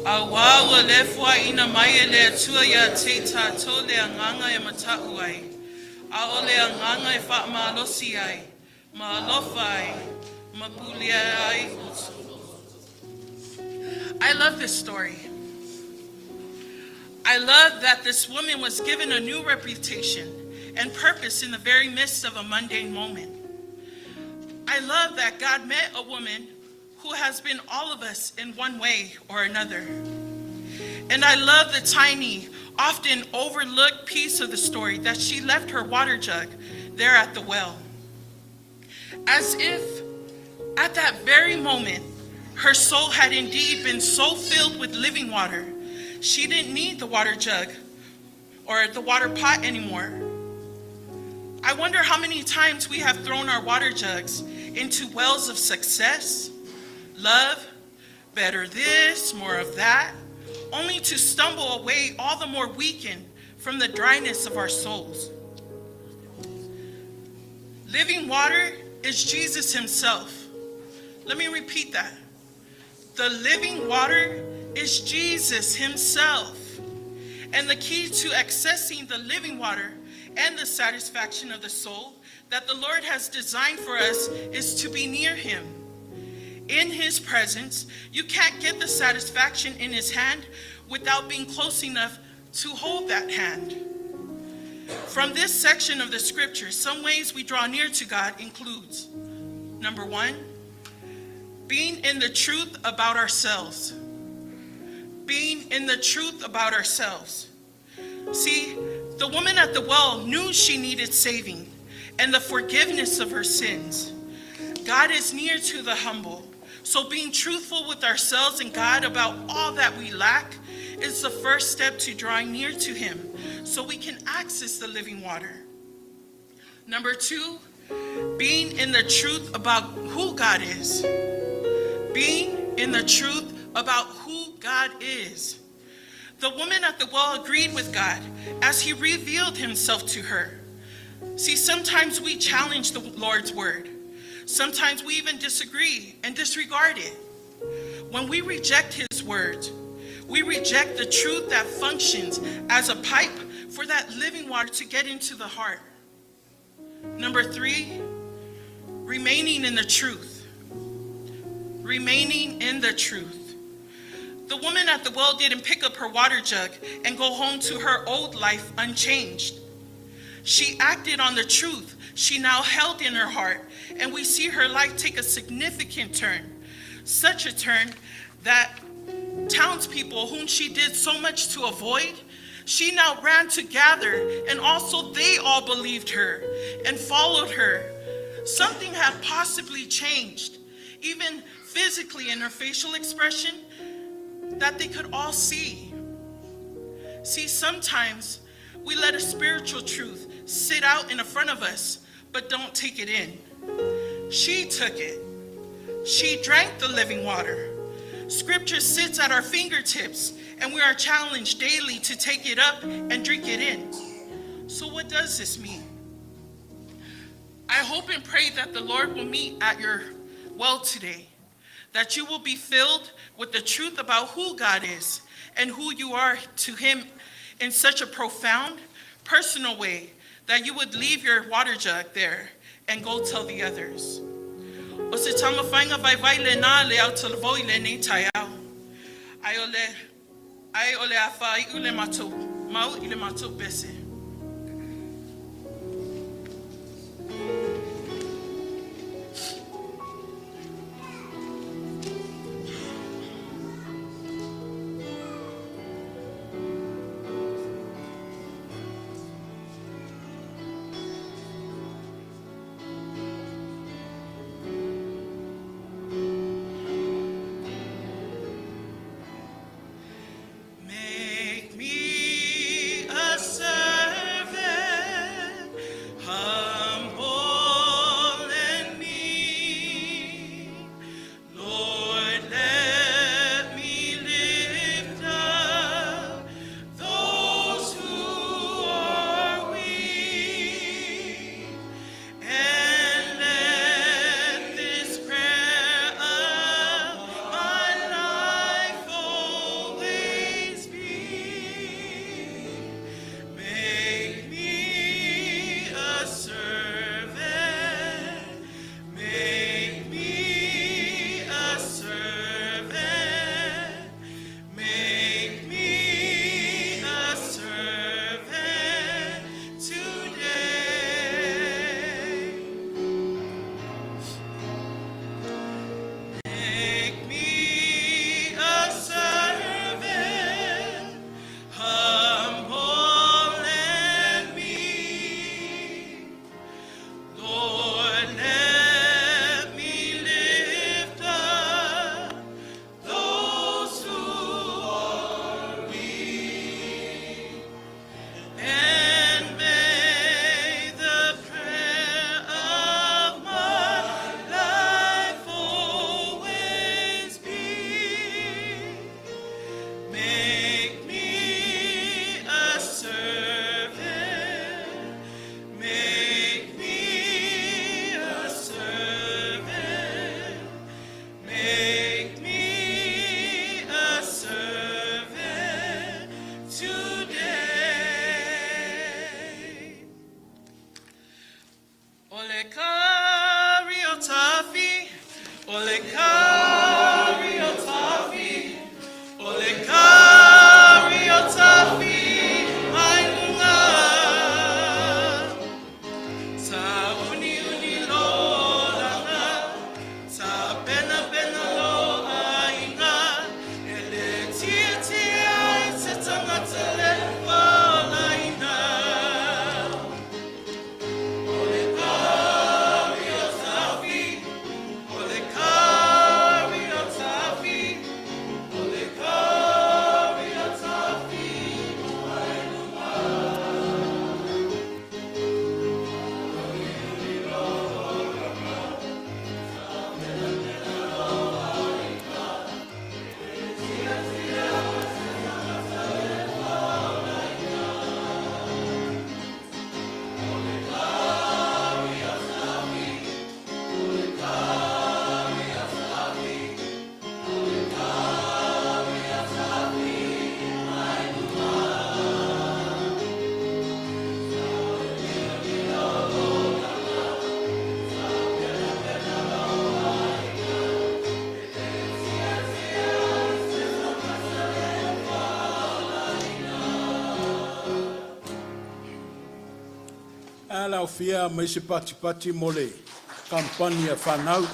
Auā ua lē foaina mai e le Atua iā te tatou le agaga e mataʻu ai, a o le agaga e faamalosi ai, ma alofa ai, ma pulia ai. I love this story. I love that this woman was given a new reputation and purpose in the very midst of a mundane moment. I love that God met a woman who has been all of us in one way or another. And I love the tiny, often overlooked piece of the story that she left her water jug there at the well. As if at that very moment, her soul had indeed been so filled with living water, she didn't need the water jug or the water pot anymore. I wonder how many times we have thrown our water jugs into wells of success, love, better this, more of that, only to stumble away all the more weakened from the dryness of our souls. Living water is Jesus Himself. Let me repeat that. The living water is Jesus Himself. And the key to accessing the living water and the satisfaction of the soul that the Lord has designed for us is to be near Him. In His presence, you can't get the satisfaction in His hand without being close enough to hold that hand. From this section of the scripture, some ways we draw near to God includes number 1, being in the truth about ourselves. Being in the truth about ourselves. See, the woman at the well knew she needed saving and the forgiveness of her sins. God is near to the humble. So being truthful with ourselves and God about all that we lack is the first step to drawing near to Him so we can access the living water. Number 2, being in the truth about who God is. Being in the truth about who God is. The woman at the well agreed with God as he revealed himself to her. See, sometimes we challenge the Lord's word. Sometimes we even disagree and disregard it. When we reject His word, we reject the truth that functions as a pipe for that living water to get into the heart. Number 3, remaining in the truth. Remaining in the truth. The woman at the well didn't pick up her water jug and go home to her old life unchanged. She acted on the truth she now held in her heart, and we see her life take a significant turn. Such a turn that townspeople whom she did so much to avoid, she now ran to gather, and also they all believed her and followed her. Something had possibly changed, even physically in her facial expression, that they could all see. See, sometimes we let a spiritual truth sit out in front of us, but don't take it in. She took it. She drank the living water. Scripture sits at our fingertips, and we are challenged daily to take it up and drink it in. So what does this mean? I hope and pray that the Lord will meet at your well today, that you will be filled with the truth about who God is and who you are to Him in such a profound, personal way that you would leave your water jug there and go tell the others. O se taumafaiga vaivai lenā le autalavou i lenei taeao. Ai o le, ai o le a faaiu le matou mau i le matou pese. Make me a servant, humble and meek. Lord, let me lift up those who are weak, and let this prayer of my life always be. Make me a servant. Make me a servant. Make me a servant today. Make me a servant, humble and meek. Lord, let me lift up those who are weak, and may the prayer of my life always be. Make me a servant. Make me a servant. Make me a servant today. O le kari o tafi, o le kari o tafi, o le kari o tafi, mai luga. Sa uni uni lo langa, sa pena pena lo aiga, e le tia tia i se tangata le walaina. O le kari o tafi, o le kari. A le aofia mai se patipati mo le kamupani a fanau.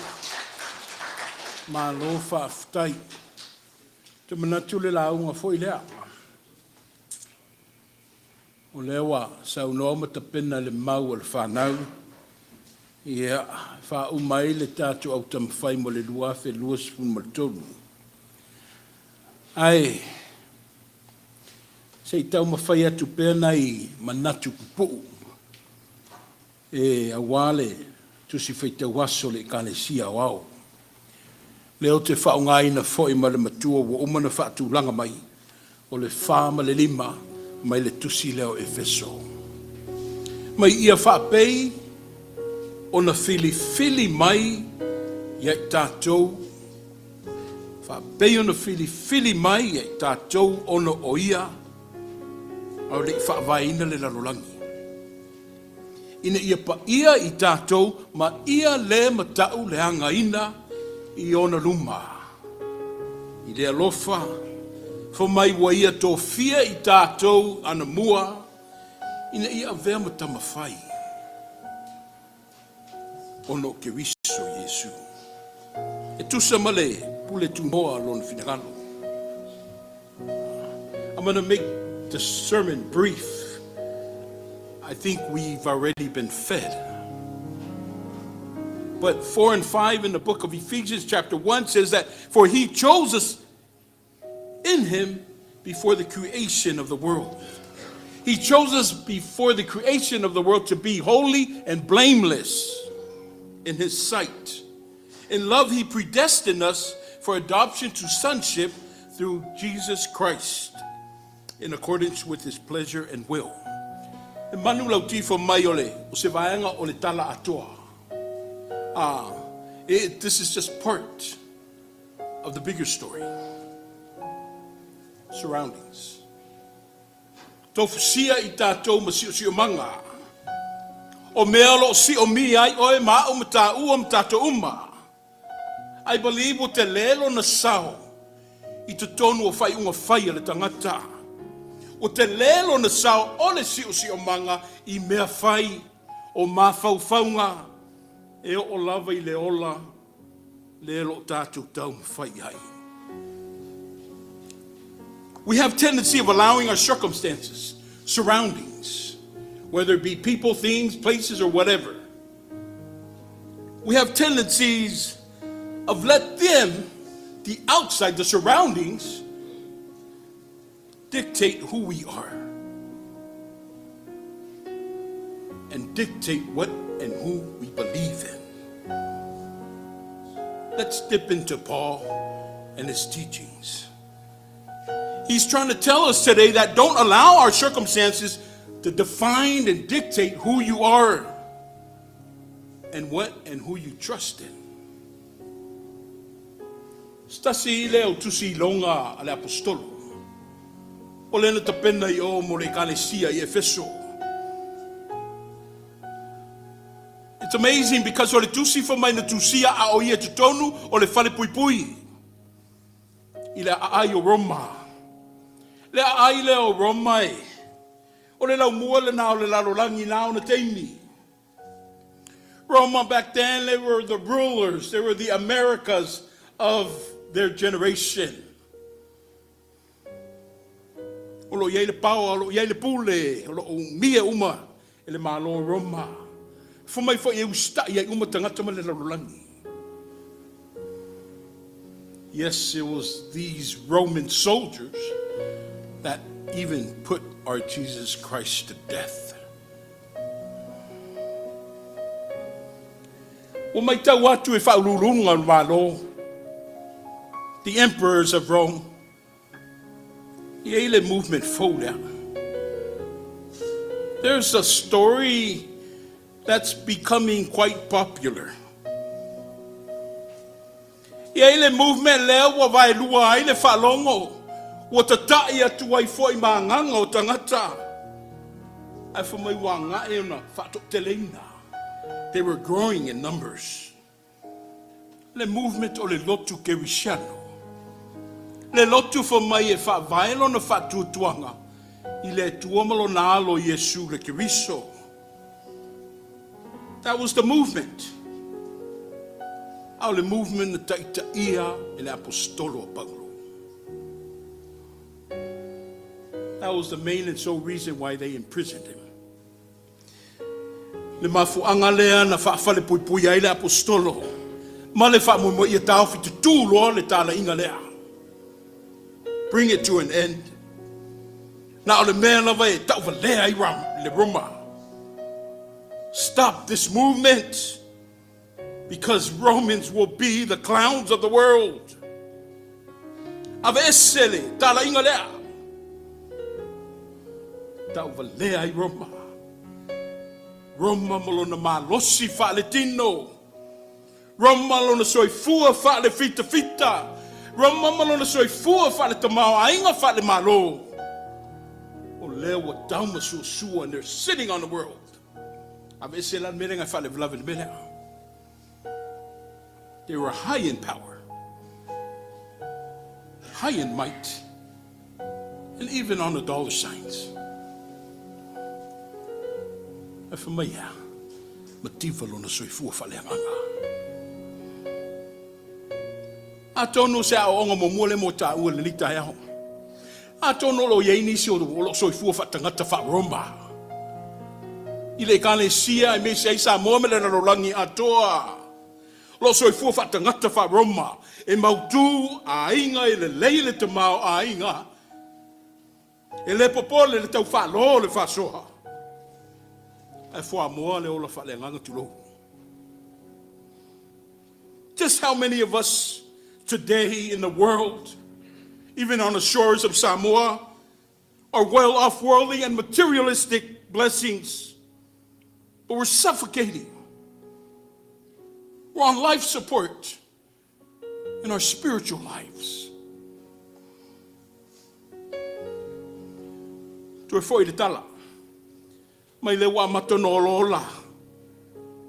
Malo faafetai. Ou te manatu le lauga foi lea. O lea ua saunoa ma tapena le mau a le fanau, ia, faauma ai le tatou autaumafai mo le 2023. Ae se i taumafai atu pea nai manatu pupuu e aua le Tusi Faitau Aso a le Ekalesia Aoao. Lea ou te faaaogaina foi ma le matua ua uma ona faatulaga mai, o le 4 ma le 5 mai le tusi lea o Efeso. Mai ia faapei ona filifili mai ia i tatou, faapei ona filifili mai ia i tatou ona o ia, a o le i faavaeina le lalolagi, ina ia paia i tatou ma ia le matauleagaina i ona luma. I le alofa, fai mai ua ia tofia i tatou anamua ina ia avea ma tamafai ona o Keriso Iesu. E tusa ma le pule tunoa lona finagalo. I'm going to make the sermon brief. I think we've already been fed. But 4 and 5 in the book of Ephesians, chapter 1, says that, "For he chose us in him before the creation of the world." He chose us before the creation of the world to be holy and blameless in his sight. In love, he predestined us for adoption to sonship through Jesus Christ, in accordance with his pleasure and will. E manu lau tifo mai o le, o se vaega o le tala atoa. Ah, this is just part of the bigger story. Surroundings. Tofusia i tatou ma siosiomaga. O mea o lo o siomia ai oe ma au ma tāua ma tātou uma. I believe ua telē lona sao i totonu o faaiuga fai a le tagata. Ua telē lona sao o le siosiomaga i mea fai o mafaufauga e oo lava i le ola le o lo o tatou taumafai i ai. We have tendency of allowing our circumstances, surroundings, whether it be people, things, places, or whatever. We have tendencies of let them, the outside, the surroundings, dictate who we are and dictate what and who we believe in. Let's dip into Paul and his teachings. He's trying to tell us today that don't allow our circumstances to define and dictate who you are and what and who you trust in. Stasi le o tusi longa a le apostolo. O lena tapena i o mo le ekalesia i Efeso. It's amazing because o le tusi fai mai na tusia a o ia totonu o le fale puipui i le aai o Roma. Le aai lea o Roma e. O le laumua lena o le lalolagi na ona taimi. Roma back then, they were the rulers. They were the Americas of their generation. O lo iai le power, o lo iai le pule, o lo o mia uma e le malo Roma. Fai mai foi e usitai ai uma tagata ma le lalolagi. Yes, it was these Roman soldiers that even put our Jesus Christ to death. Ua matau atu e faauluuluga o le Malo, the emperors of Rome, e i ai le movement fou lea. There's a story that's becoming quite popular. E i ai le movement lea ua vaelua ai le faalogo, ua tata'i atu ai foi ma agaga o tagata, ae fai mai ua aga'i ona faatoateleina. They were growing in numbers. Le movement o le lotu kerisiano. Le lotu fai mai e faavae lona faatuatuaga i le Atua ma lona alo Iesu le Keriso. That was the movement. A o le movement na taitaia e le Aposetolo a Paulo. That was the main and sole reason why they imprisoned him. Le mafuaaga lea na faafalepuipuia ai le Aposetolo ma le faamoemoe ia taofi tutū loa le talaiga lea. Bring it to an end. Na o le mea lava e tauvalea ai le Roma. Stop this movement because Romans will be the clowns of the world. Aveese le talaiga lea. Tauvalea ai Roma. Roma ma lona malosi faaletino. Roma lona soifua faalefitafita. Roma ma lona soifua faaletamaoaiga faalemalo. O lea ua taumasuasua and they're sitting on the world. Aveese la le mea lea e faalavelave le mea lea. They were high in power, high in might, and even on the dollar signs. Ae fai mai ea, mativa lona soifua faaleagaga. Atonu o se aoaoga muamua lea mo taua i lenei taeao. Atonu o lo o i ai nisi o lo o soifua faatagata faa-Roma i le Ekalesia aemaise ai Samoa ma le lalolagi atoa. O lo o soifua faatagata faa-Roma e mautu aiga e lelei le tamaoaiga, e le popole le tau faalo o le faasoa, ae fuamoa le ola faaleagaga tulou. Just how many of us today in the world, even on the shores of Samoa, are well off worldly and materialistic blessings, but we're suffocating. We're on life support in our spiritual lives. Toe foi le tala. Mai lea ua amata ona olaola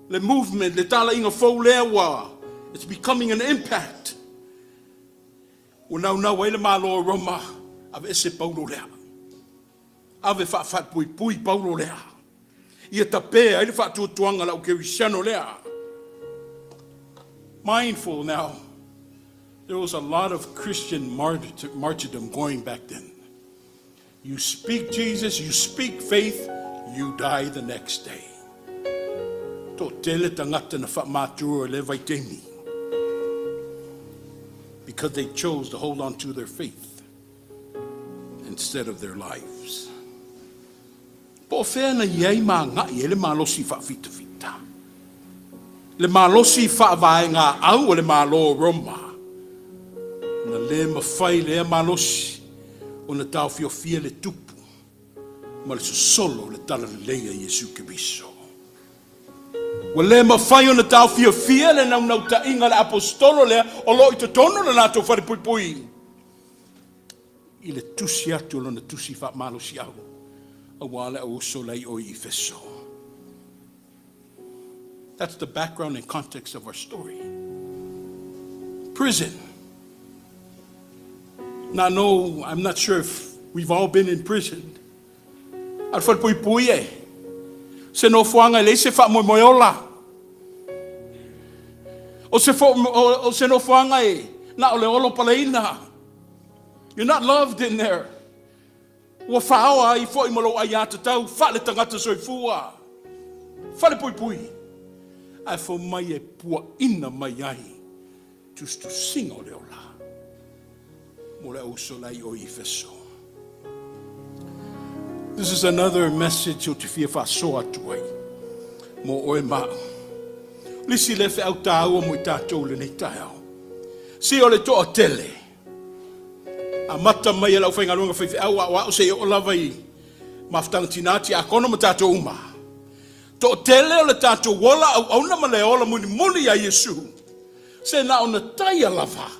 le movement, le talaiga fou lea ua, it's becoming an impact. Ua naunau ai le Malo o Roma, aveese Paulo lea. Ave faafalepuipui Paulo lea. Ia tape ai le faatuatuaga o le au kerisiano lea. Mindful now, there was a lot of Christian martyrdom going back then. You speak Jesus, you speak faith, you die the next day. Toatele tagata na faamatua i lea vaitaimi because they chose to hold on to their faith instead of their lives. Po o fea na i ai ma agai ai le malosi faafitafita? Le malosi faavaegaau o le Malo o Roma. Na le mafai lea malosi ona taofiofia le tupu ma le sosolo o le talalelei a Iesu Keriso. Ua le mafai ona taofiofia le naunautaiga a le Aposetolo lea o lo o i totonu o le latou falepuipui i le tusi atu o lona tusi faamalosiau aua le auuso laioi i Efeso. That's the background and context of our story. Prison. Now, no, I'm not sure if we've all been in prison. A o le falepuipui e, se nofoaga e leai se faamoemoe ola. O se, fo, o, o se nofoaga e na o le olo paleina. You're not loved in there. Ua faaoa ai foi ma lou aiatatau faaletagata soifua. Falepuipui, ae fou mai e puaina mai ai tusitusiga o le ola mo le auuso la i o i Efeso. This is another message ou te fia faasoa atu ai mo oe ma au. Le isi lea feau taua mo i tatou i lenei taeao. Se o le toatele Amata mai e le aufaigaluega faifeau aoao seia oo lava i mafutaga tina, tiakono ma tatou uma. Toatele o le tatou ola auauna ma le ola mulimuli ia Iesu, se na ona taia lava.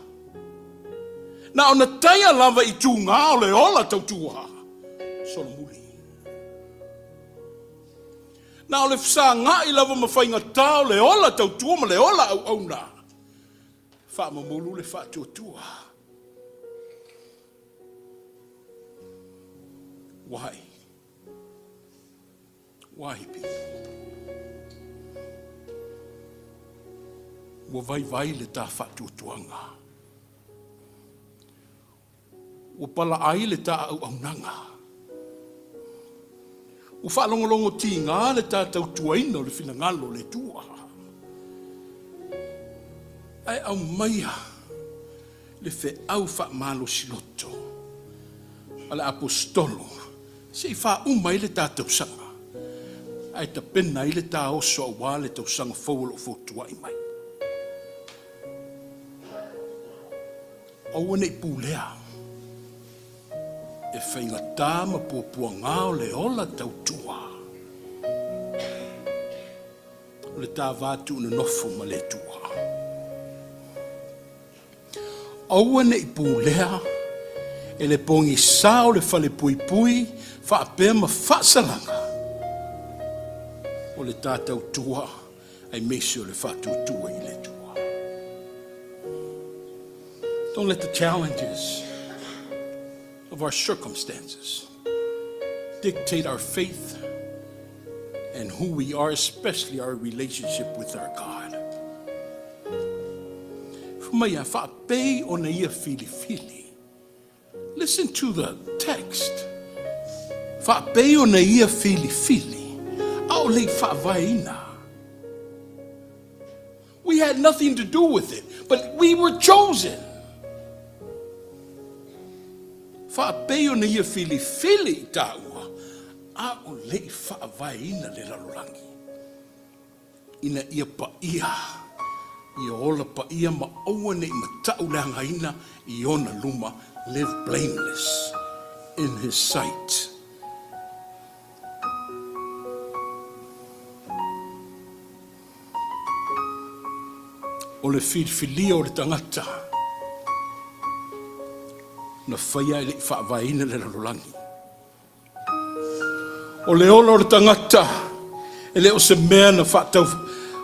Na ona taia lava i tugā o le ola tautua solomuli. Na o le fesagai lava ma faigatā o le ola tautua ma le ola auauna. Faamomolu le faatuatua. Why? Why, people? Ua vaivai le ta faatuatuaga. Ua palaai le ta auaunaga. Ua faalogologo tiga le ta tautuaina o le finagalo o le Atua. Ae aumaia le feau faamalosiloto a le Aposetolo se i faauma ai le ta tausaga, ae tapena ai le ta oso aua le tausaga fou o lo o fotuai mai. Aua ne i pulea e faigata ma puapuaga o le ola tautua o le ta va tuunonofo ma le Atua. Aua ne i pulea e le pogisa o le falepuipui faapea ma faasalaga o le ta tautua aemaise o le faatuatua i le Atua. Don't let the challenges of our circumstances dictate our faith and who we are, especially our relationship with our God. Fai mai a faapei ona ia filifili. Listen to the text. Faapei ona ia filifili, a o le i faavaeina. We had nothing to do with it, but we were chosen. Faapei ona ia filifili i taua, a o le i faavaeina le lalolagi. Ina ia paia, ia ola paia ma aua ne i matauleagaina i ona luma, live blameless in his sight. O le filifilia o le tagata na faia e le i faavaeina le lalolagi. O le ola o le tagata e le o se mea na faatau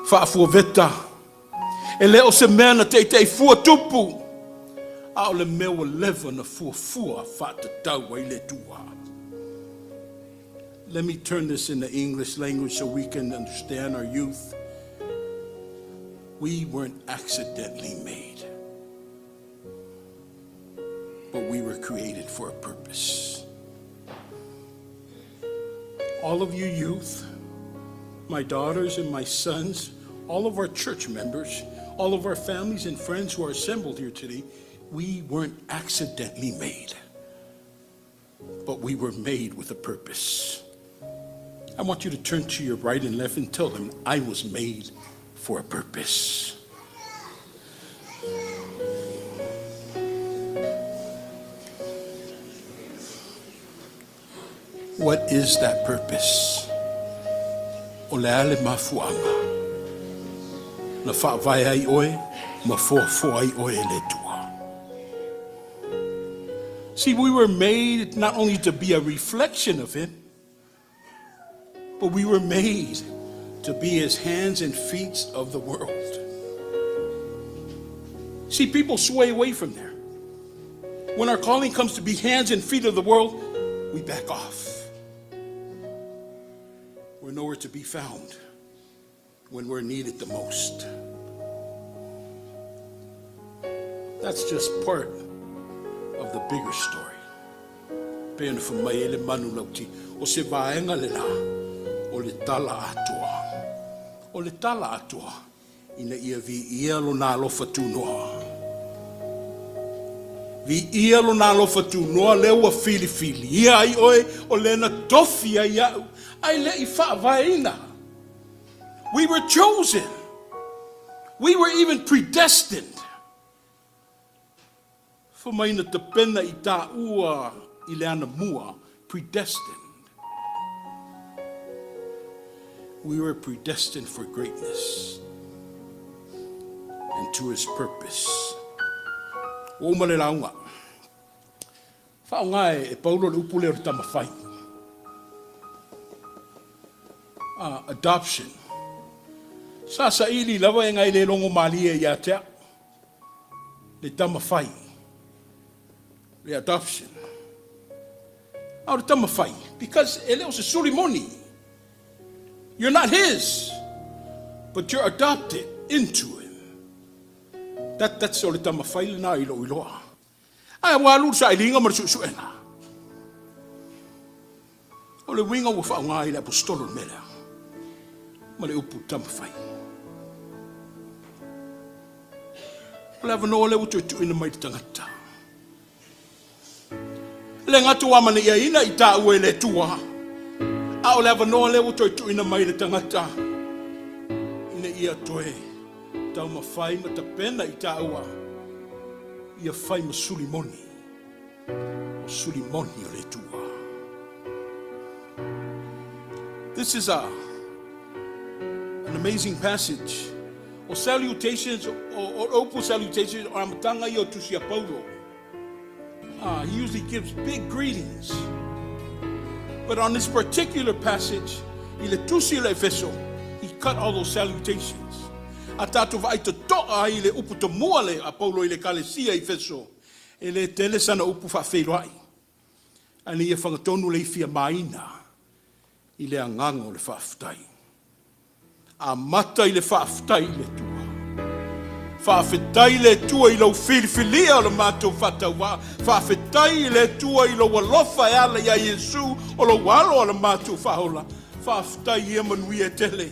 faafuaveta, e le o se mea na teitei fua tupu, a o le mea ua leva na fuafua faatatau ai le Atua. Let me turn this into English language so we can understand our youth. We weren't accidentally made, but we were created for a purpose. All of you youth, my daughters and my sons, all of our church members, all of our families and friends who are assembled here today, we weren't accidentally made, but we were made with a purpose. I want you to turn to your right and left and tell them, I was made for a purpose. What is that purpose? O le a le mafuaaga na faavae ai oe ma foafoa ai oe e le Atua? See, we were made not only to be a reflection of Him, but we were made to be His hands and feet of the world. See, people sway away from there. When our calling comes to be hands and feet of the world, we back off. We're nowhere to be found when we're needed the most. That's just part of the bigger story. Pei ona fai mai ai le manulauti, o se vaega lena o le tala atoa. O le tala atoa ina ia viia lona alofa tunoa. Viia lona alofa tunoa lea ua filifilia ai oe, o lea na tofi ai au, ae le i faavaeina. We were chosen. We were even predestined. Fai mai na tapena i taua i le anamua, predestined. We were predestined for greatness and to his purpose. Ua uma le lauga. Faaaoga e Paulo le upu lea o le tamafai. Adoption. Sa saili lava e ngai le logo malie ia te au. Le tamafai. Le adoption. A o le tamafai, because e le o se suli moni. You're not his, but you're adopted into him. That's o le tamafai lena i lou iloa. Ae ua alu le sailiga ma le suesuega. O le uiga ua faaaoga ai e le Aposetolo le mea lea, ma le upu tamafai. O le avanoa lea ua toe tuuina mai i le tagata. E le gata ua amanaiaina i taua e le Atua, a o le avanoa lea ua toe tuuina mai i le tagata ina ia toe taumafai ma tapena i taua ia fai ma suli moni, o suli moni o le Atua. This is an amazing passage. O salutations, o upu salutations, o amataga ia o tusi a Paulo. He usually gives big greetings. But on this particular passage, i le tusi o le Efeso, he cut all those salutations. A tatou vaai totoa ai i le upu tomua le a Paulo i le Ekalesia i Efeso, e le tele sana upu faafeiloai. Ae ina ia fagatonu le ifi a maina i le agaga o le faafetai. Amata i le faafetai i le Atua. Faafetai i le Atua i lou filifilia o le matou faatauvaa. Faafetai i le Atua i lou alofa e ala iā Iesu o lou alo a le matou faaola. Faafetai ia manuia e tele.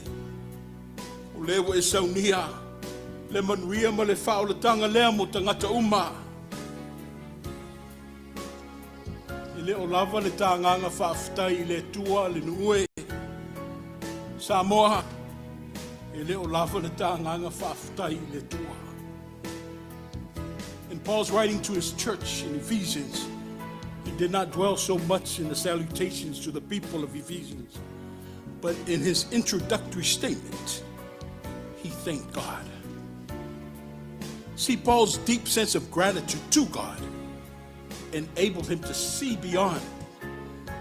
O lea ua e saunia le manuia ma le faaolataga lea mo tagata uma. E le o lava le ta agaga faafetai i le Atua le nuu e. Samoa, e le o lava le ta agaga faafetai i le Atua. In Paul's writing to his church in Ephesians, he did not dwell so much in the salutations to the people of Ephesians, but in his introductory statement, he thanked God. See, Paul's deep sense of gratitude to God enabled him to see beyond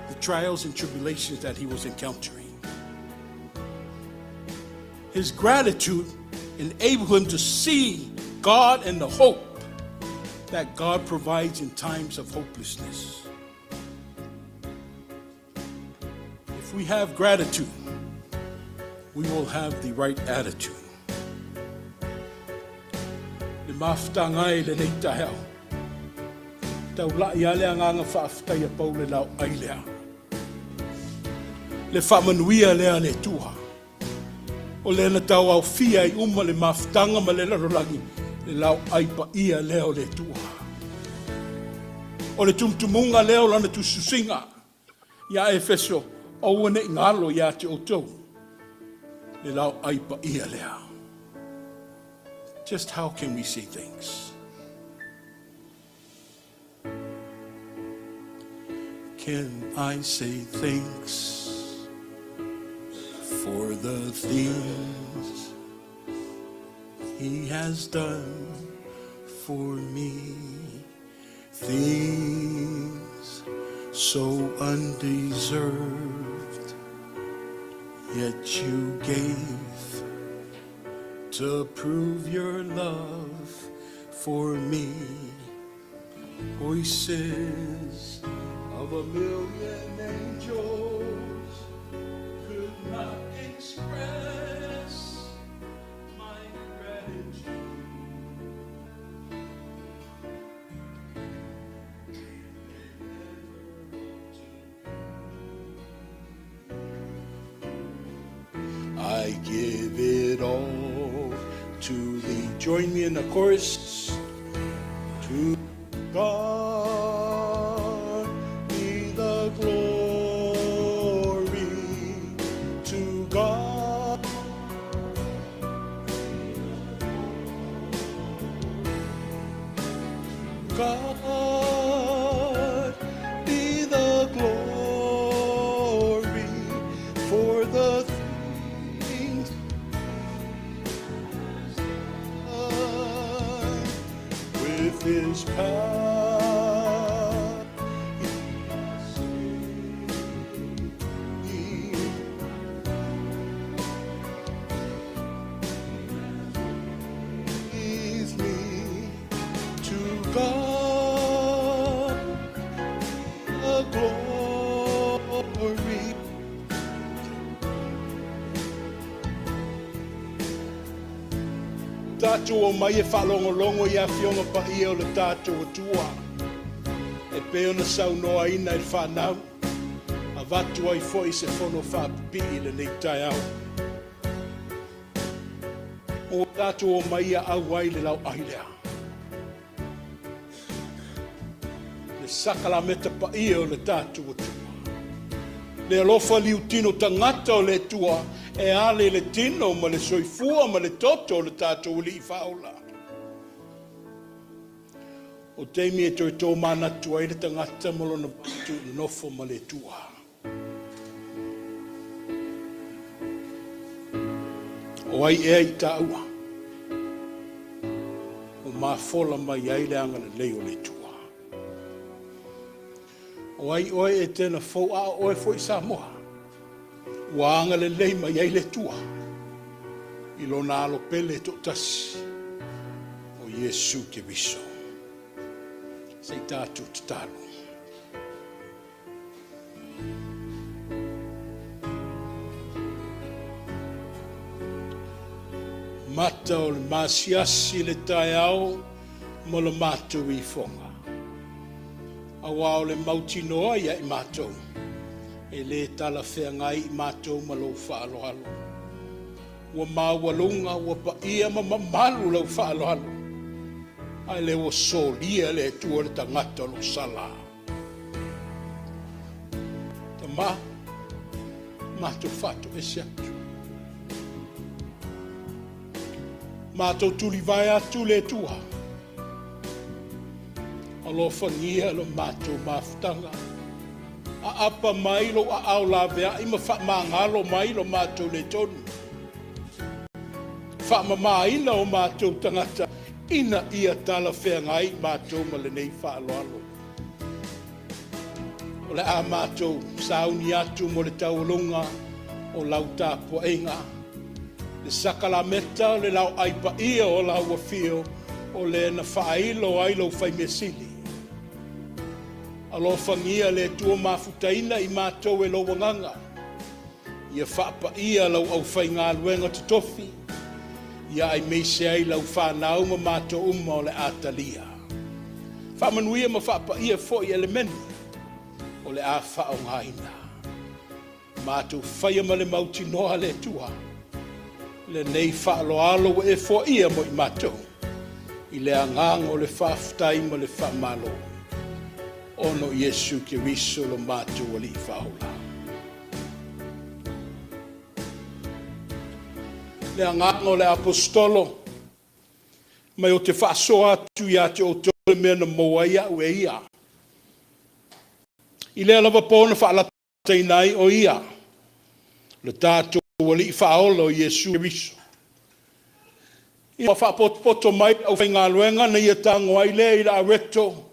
the trials and tribulations that he was encountering. His gratitude enabled him to see God and the hope that God provides in times of hopelessness. If we have gratitude, we will have the right attitude. Le mafutaga e lenei taeao. Taulai lava le agaga faafetai a Paulo i le laoai lea. Le faamanuia lea a le Atua. O lea na tauaofia ai uma le mafutaga ma le lalolagi, le laoai paia lea o le Atua. O le tumutumuga lea o lana tusitusiga iā Efeso, aua ne i galo ia te outou le laoai paia lea. Just how can we say thanks? Can I say thanks for the things He has done for me? Things so undeserved, yet you gave to prove your love for me. Voices of a million angels could not express my gratitude. I give it all to thee. Join me in the chorus. To God be the glory. To God. God be the glory for the things done with his power. He leads me to God the glory. Tatou omai e faalogologo i Afioga Paia o le tatou Atua e pei ona saunoaina i le fanau, avatu ai foi se fono faapipii i lenei taeao. Ua tatou omai e auai i le laoai lea, le sakalameta paia o le tatou Atua, le alofa liutino tagata o le Atua e ale i le tino ma le soifua ma le toto o le tatou Alii Faaola. O taimi e toe tomanatu ai le tagata ma lona nofo ma le Atua. O ai ea i taua ua mafola mai ai le agalelei o le Atua? O ai oe Etena fou, a o oe foi Samoa, ua agalelei mai ai le Atua i lona alo pele e toatasi o Iesu Keriso. Se i tatou tatalo. Mata o le masiasi le taeao ma le matou ifoga, aua o le mautinoa ia i matou, e le talafeagai i matou ma lou faaaloalo. Ua maualuga, ua paia ma mamalu lau faaaloalo, ae le ua solia le Atua le tagata o lo o sala. Tama, matou faatoese atu, matou tulivae atu le Atua, alofagia lo matou mafutaga, aapa mai lou aao laveai ma faamagalo mai lo matou le tonu, faamamaina o matou tagata ina ia talafeagai matou ma lenei faaaloalo. O le a matou sauni atu mo le taualuga o lau tapuaiga, le sakalameta o le laoai paia o lau afio, o le na faailo ai lou faimeasili. Alofagia le Atua mafutaina i matou e lou agaga, ia faapaia lau aufaigaluega totofi, ia aimeise ai lau fanau ma matou uma o le a talia. Faamanuia ma faapaia foi elemeni o le a faaaogaina. Matou faia ma le mautinoa le Atua, lenei faaaloalo ua e foaia mo i matou, i le agaga o le faafetai ma le faamalo, ona o Iesu Keriso lo matou Alii Faaola. Le agaga o le Aposetolo, mai ou te faasoa atu ia te outou le mea na maua ai au e ia. I lea lava po na faalataina ai o ia, le tatou Alii Faaola o Iesu Keriso. Ua faapotopoto mai le aufaigaluega na ia tago ai lea i le areto,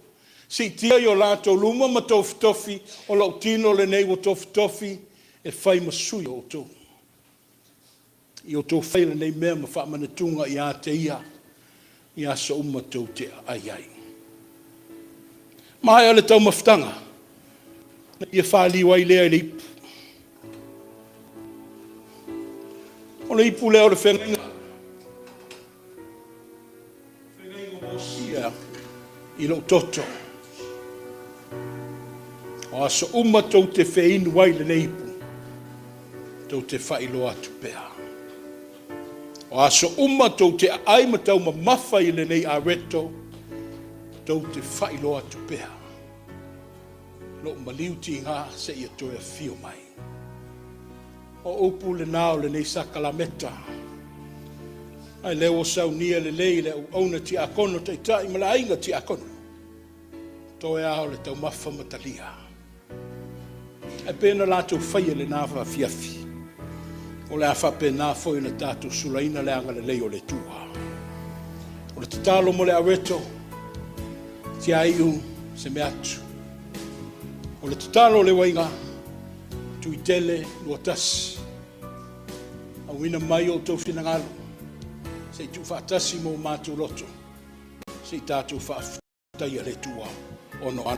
siitia i o latou luma ma tofitofi, o lou tino lenei ua tofitofi e fai ma sui o outou. I outou faia lenei mea ma faamanatuga ia te ia, i aso uma tou te aai ai. Maea le taumafataga, na ia faliu ai lea i le ipu. O le ipu lea o le feagaiga. Feagaiga ua osia i lou toto. O aso uma tou te feinu ai lenei ipu, tou te faailoa atu pea. O aso uma tou te aai ma taumamafa i lenei areto, tou te faailoa atu pea lou maliu tiga seia toe afio mai. O upu lena o lenei sakalameta, ae lea ua saunia lelei le auauna tiakono taitai ma le aiga tiakono, toe lava o le taumafa ma talia. Ae pei ona latou faia i lena afiafi, o le a faapena foi ona tatou sulaina le agalelei o le Atua. O le tatalo mo le areto, tiaiu se mea atu. O le tatalo o le uaiga, Tuitele 21, auina mai outou finagalo, se i tuufaatasi ma o matou loto, se i tatou faafetaia le Atua ona o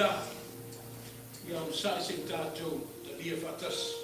Tutuila, ia onosai se i tatou talia faatasi.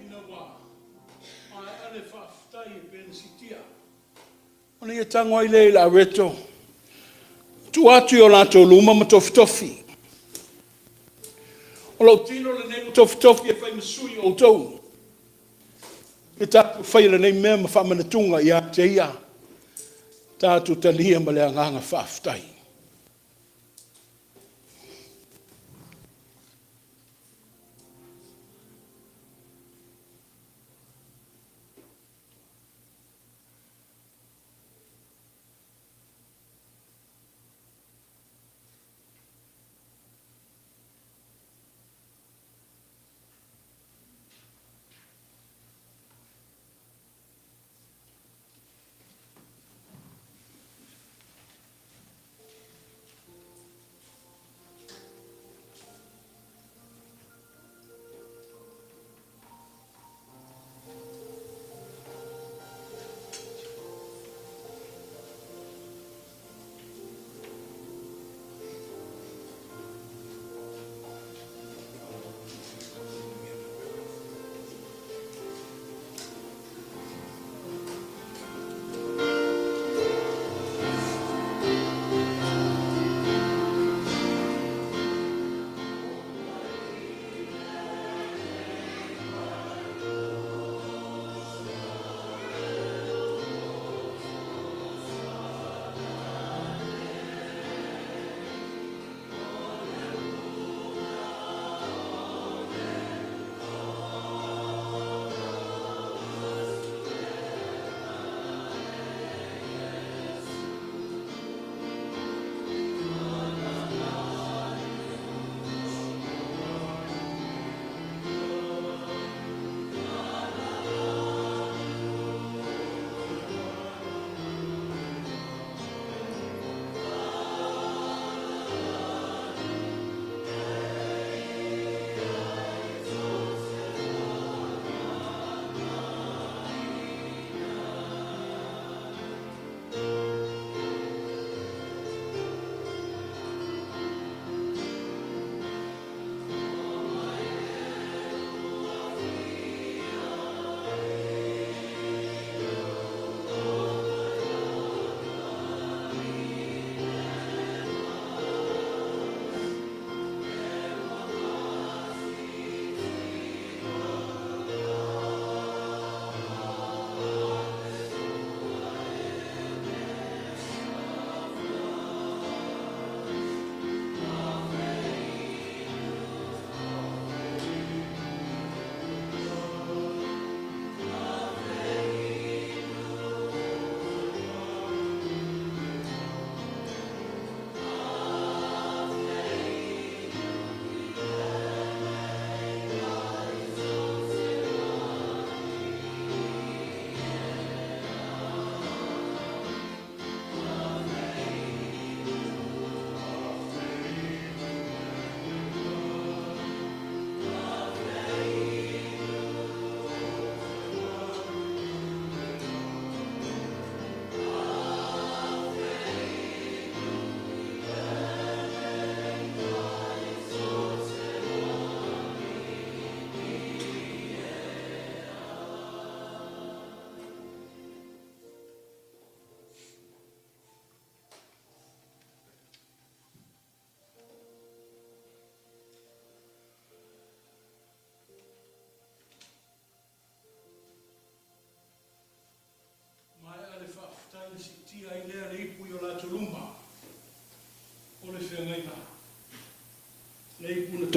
Ina ua maea le faafetai e pei ona siitia, ona ia tago ai lea i le aweto, tuu atu i o latou luma ma tofitofi. O lou tino lenei ua tofitofi e fai ma sui o outou, ia tatou faia lenei mea ma faamanatuga ia te Ia, tatou talia ma le agaga faafetai.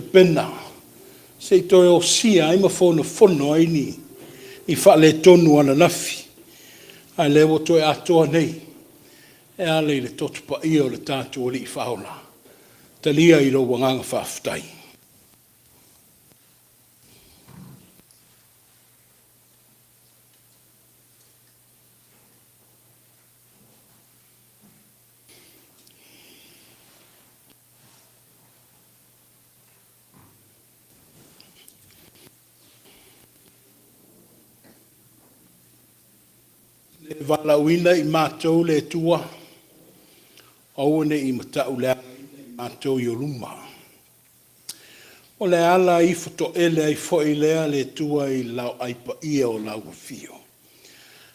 tapena se i toe osia ai ma fonofono ai ni faaletonu o ananafi, a o lea ua toe atoa nei e ala i le Toto Paia o le tatou Alii Faaola. Talia i lou agaga faafetai. Le valaauina i matou le Atua, aua ne i matauleagaina i matou i ou luma. O le ala ifo toele ai foi lea le Atua i le laoai paia o lau afio,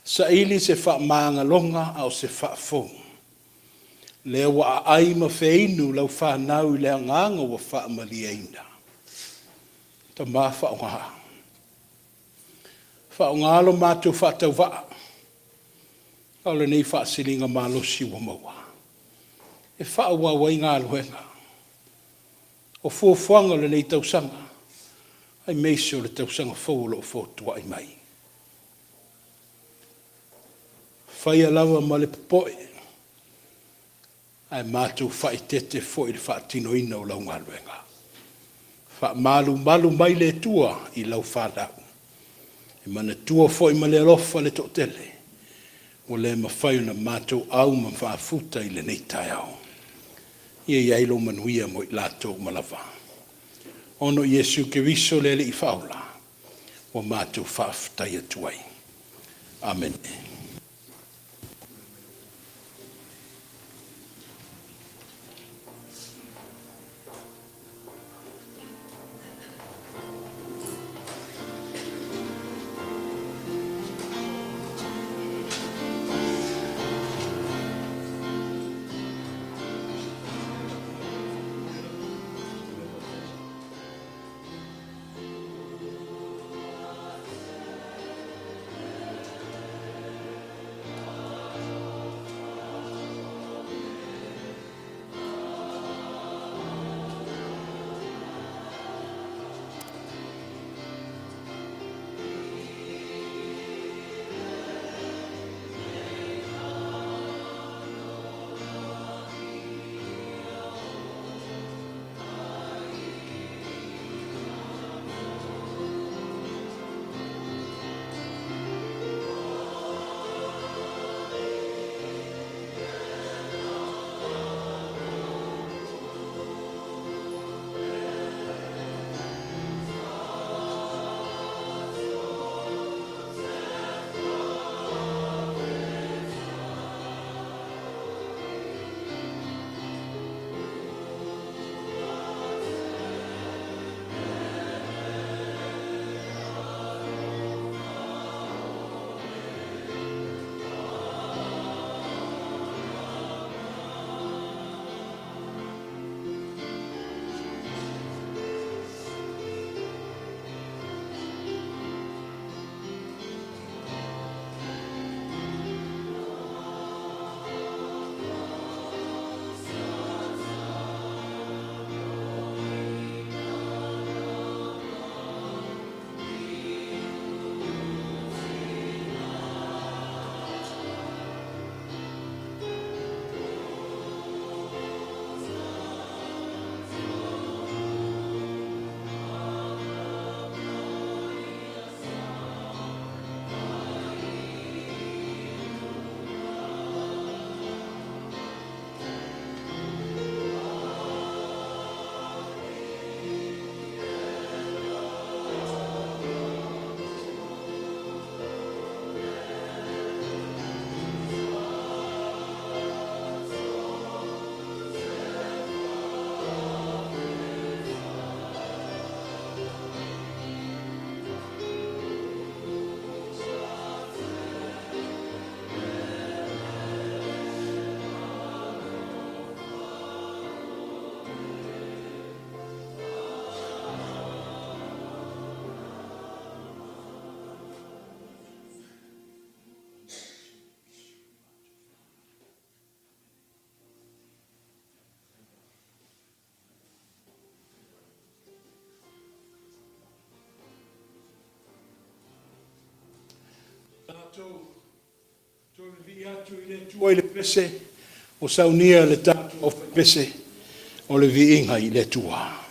saili se faamagaloga a o se faafou. Lea ua aai ma feinu lau fanau i le agaga ua faamalieina. Tama faaaoga, faaaoga lo matou faatauvaa a o lenei faasiligamalosi ua maua e faaauau ai galuega o fuafuaga o lenei tausaga aemaise o le tausaga fou o lo o fotuai mai. Faia lava ma le popoe, ae matou faaeteete foi i le faatinoina o lau galuega. Faamalumalu mai le Atua i lau fanau, e manatua foi ma le alofa le toatele ua le mafai ona matou au ma mafuta i lenei taeao. Ia i ai lou manuia mo i latou uma lava. Ona o Iesu Keriso le Alii Faaola, ua matou faafetai atu ai. Amene. Tatou toe vivii atu i le Atua i le pese ua saunia e le tatou aufaipese o le Viiga i le Atua.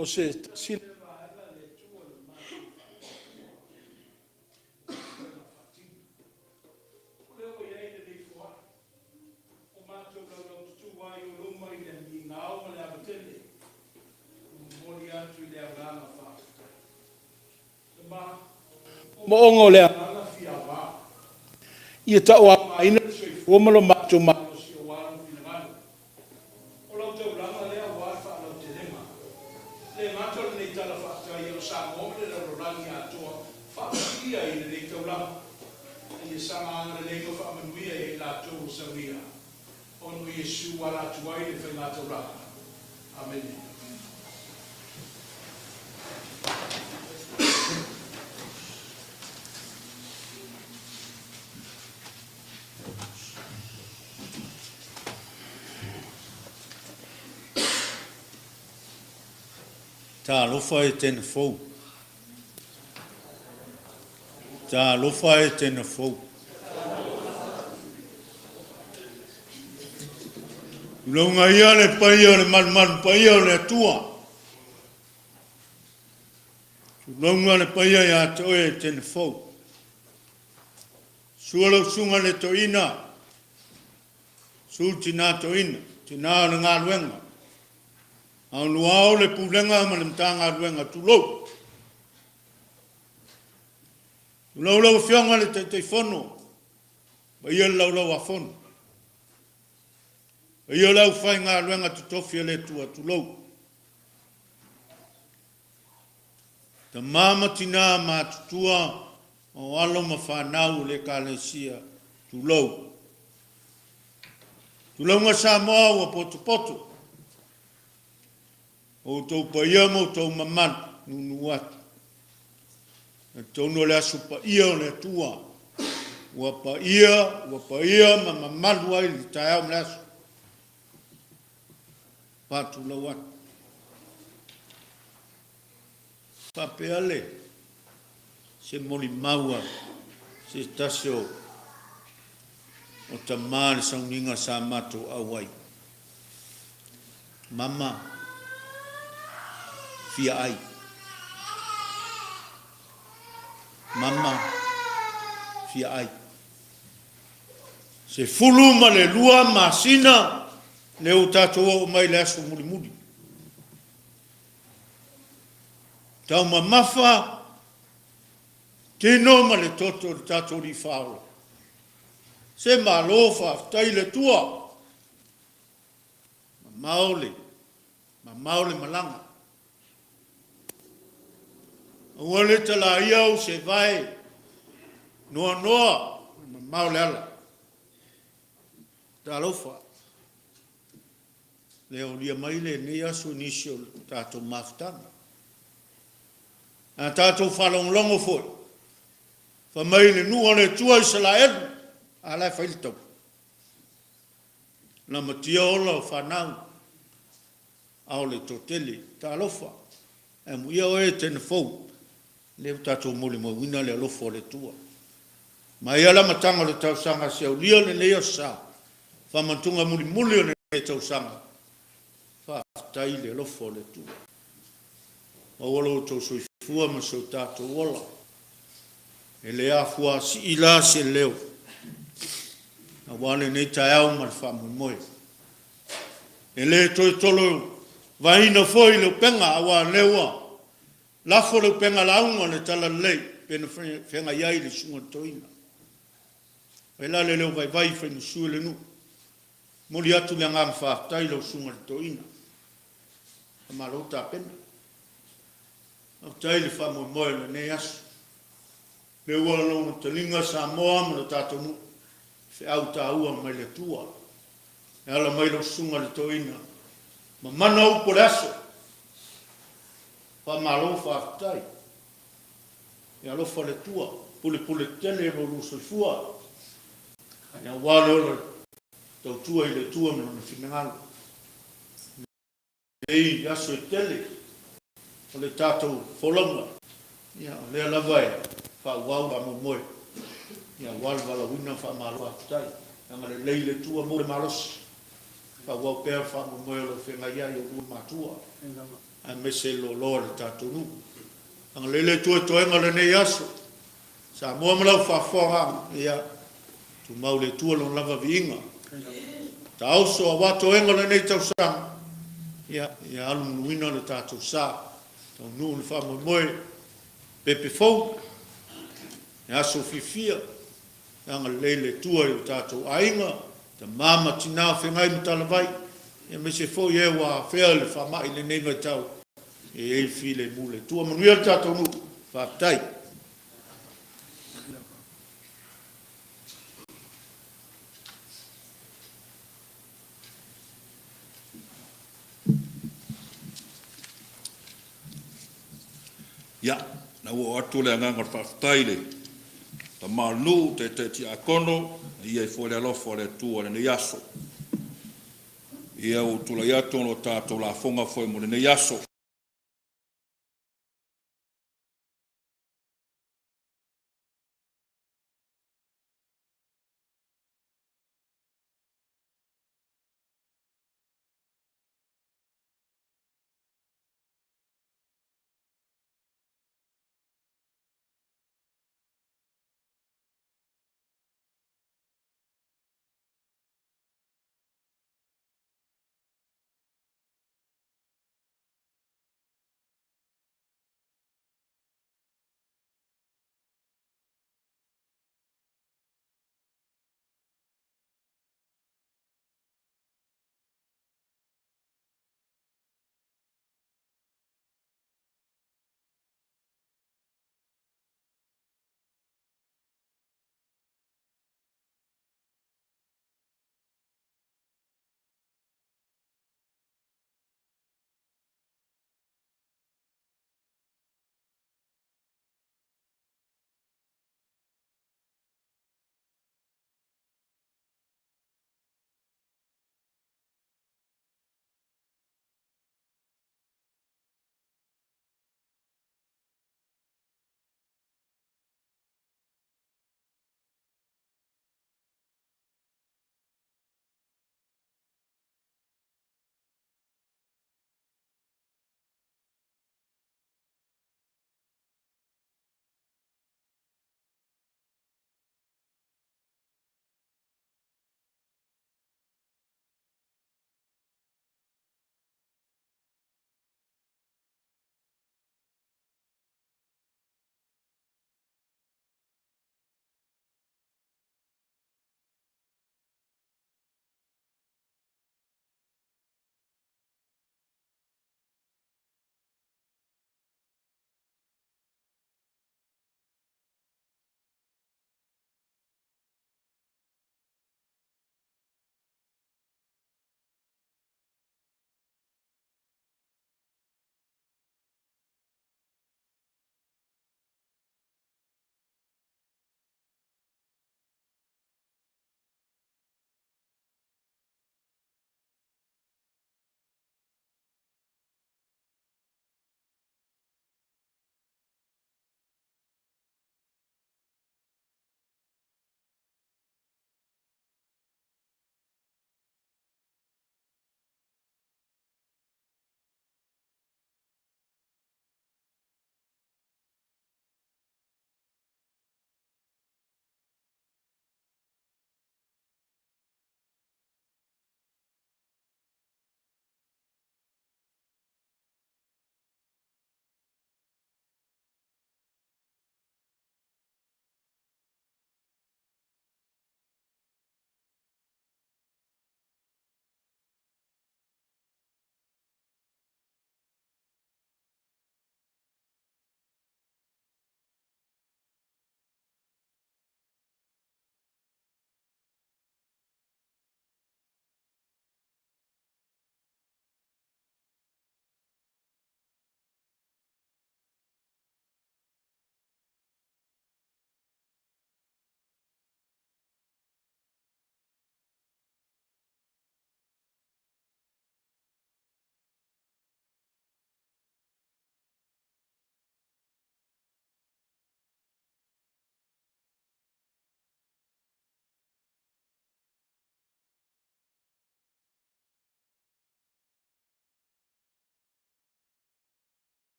O se tasi lea vaega a le Atua i le matou faatuatua i galuega faatino. O lea ua i ai lenei foai, ua matou laulaututu ai o luma i le migao ma le ava tele e momoli atu i le agaga faafetai. Tama, moomooga o le agaga fiava, ia tauaomaina le soifua ma lo matou malosi aua lou finagalo. O lau taulaga lea aua le faalautelega. E le gata o lenei Tala Faafetai a o Samoa ma le lalolagi atoa, faapaia i lenei taulaga, a ia saga agalelei ma faamanuia ia i latou ua saunia, ona o Iesu ua ala atu ai le faigataulaga. Amene. Talofa e Tenafou. Talofa e Tenafou. Tulauga ia le paia o le malumalu paia o le Atua. Tulauga le paia ia te oe e Tenafou. Sua lau susuga i le Toeaina, susu tina toeaina, tina o le galuega, Auluao le Pulega ma le Matagaluega, tulou. Tulou lau Afioga i le Taitaifono, paia le Laulau-a-Fono, paia le aufaigaluega totofi a le Atua, tulou. Tama ma tina matutua o alo ma fanau o le Ekalesia, tulou. Tulauga Samoa ua potopoto, o outou paia ma outou mamalu, nuunuu atu. Talitonu o le aso paia o le Atua, ua paia, ua paia ma mamalu ai le taeao ma le aso. Faatulou atu. Faapea le se molimau a se tasi o o tama i le sauniga sa matou auai. Mama, fia ai. Mama, fia ai. 12 masina lea ua tatou oo mai i le aso mulimuli. Taumamafa tino ma le toto i le tatou Alii Faaola. Se malo faafetai i le Atua. Mamao le, mamao le malaga. Aua le talaia ou seevae, noanoa, mamao le ala. Talofa, le aulia mai lenei aso i nisi o le tatou mafutaga. A tatou faalogologo foi, fai mai le nuu a le Atua Isaraelu, a la e fai le taua. Lamatia ola o fanau, a o le toatele. Talofa, ae amuia oe e Tenafou, lea ua tatou molimauina le alofa o le Atua. Mai lava le amataga o le tausaga seia aulia lenei Aso Sa, faamantuga mulimuli o lenei tausaga, faafetai i le alofa o le Atua. Maua lo outou soifua ma so tatou ola. E le afuasii la se leo aua lenei taeao ma le faamoemoe. E le toe tolovaina foi le upega aua o lea ua lafo le upega lauga o le Talalelei pei ona feagai ai le Susuga i le Toeaina. Fai la le leo vaivai i faigasui o le nuu, momoli atu le agaga faafetai i lau Susuga i le Toeaina. Faamalo tapena. Faafetai i le faamoemoe o lenei aso. Lea ua lona taliga Samoa ma lo tatou nuu, feau taua mai le Atua. E ala mai lau Susuga i le Toeaina, mamana upu o le aso. Faamalo faafetai. Ia alofa le Atua, pulepule tetele lo oulua soifua, aua le ola tautua i le Atua ma Lona finagalo. Nei aso e tele o le tatou folauga, ia o lea lava e faaauau le faamoemoe, ia aua le valaauina, faamalo faafetai. Agalelei le Atua maua le malosi, faaauau pea le faamoemoe o lo o feagai ai oulua ma matua. aemaise le loaloa o le tatou nuu. Agalelei le Atua i toega o lenei aso, Samoa ma lau faafofogaaga, ia tumau i le Atua Lona lava viiga. Taoso aua toega o lenei tausaga, ia alumunuina le tatou sa, taunuu le faamoemoe, pepe fou, le aso fiafia, agalelei le Atua i o tatou aiga, tama ma tina o feagai ma talavai, aemaise foi e ua afea le faamai i lenei vaitau, ia i ai le filemu o le Atua. Manuia le tatou nuu, faafetai. Ia, o lena ua oo atu le agaga o le faafetai i le tama o le nuu, taitai tiakono, na ia ai foi le alofa o le Atua i lenei aso. Ia, ua ou tulai atu ona ua tatou lafoga foi mo lenei aso.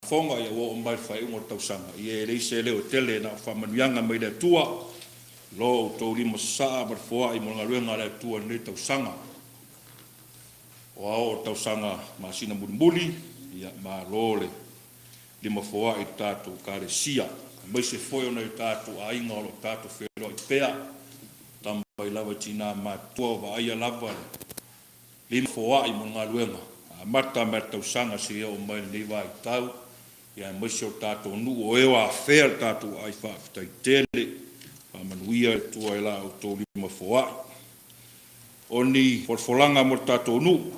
faafofoga, ia ua oo mai le faaiuga o le tausaga, ia e leai se leo e tele na o faamanuiaga mai le Atua lo outou lima sasaa ma le foai mo le galuega a le Atua i lenei tausaga. O a oo tausaga masina mulimuli, ia malo le lima foai i le tatou Ekalesia, aemaise foi o nai o tatou aiga o lo o tatou feiloai pea, tama mai lava i tina matutua o vaaia lava le lima foai mo le galuega, amata mai lava i le tausaga seia oo mai i lenei vaitau, ia aemaise o le tatou nuu o e o afea le tatou aai faafetai tele. Faamanuia le Atua i la outou lima foai. O ni folafolaga mo le tatou nuu.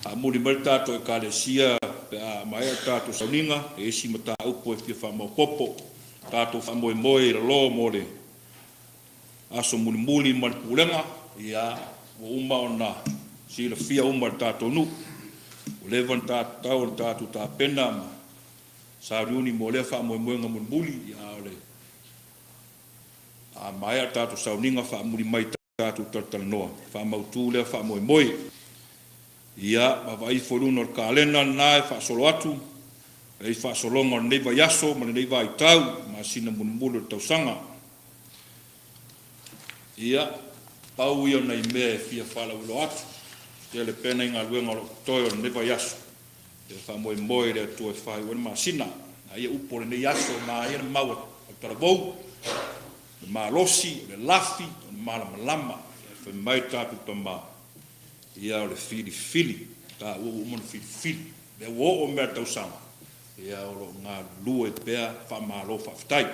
Faamuli mai le tatou Ekalesia pe a maea le tatou sauniga, e i ai isi mataupu e fia faamaopoopo. Tatou faamoemoe i lalo mo le aso mulimuli ma le pulega, ia, ua uma ona silafia uma e le tatou nuu. Ua leva ona tatau ona tatou tapena ma sauniuni mo lea faamoemoega mulimuli, ia, a o le a maea le tatou sauniga faamuli mai tatou talatalanoa, faamautu lea faamoemoe. Ia, vaavaai ifo i luna o le kalena lena e faasolo atu ai faasologa o lenei vaiaso ma lenei vaitau, masina mulimuli o le tausaga. Ia, pau ia o nai mea e fia faalauiloa atu. Tele pea nai galuega o lo o totoe o lenei vaiaso. E faamoemoe i le Atua e faaiu ai le masina. A ia upu o lenei aso, manaia le mau a talavou, o le malosi, o le lafi, o le malamalama. Ae fai mai le tatou tama, ia o le filifili, taua ua uma ona filifili. Lea ua oo mea i le tausaga, ia o lo o galulue pea, faamalo faafetai.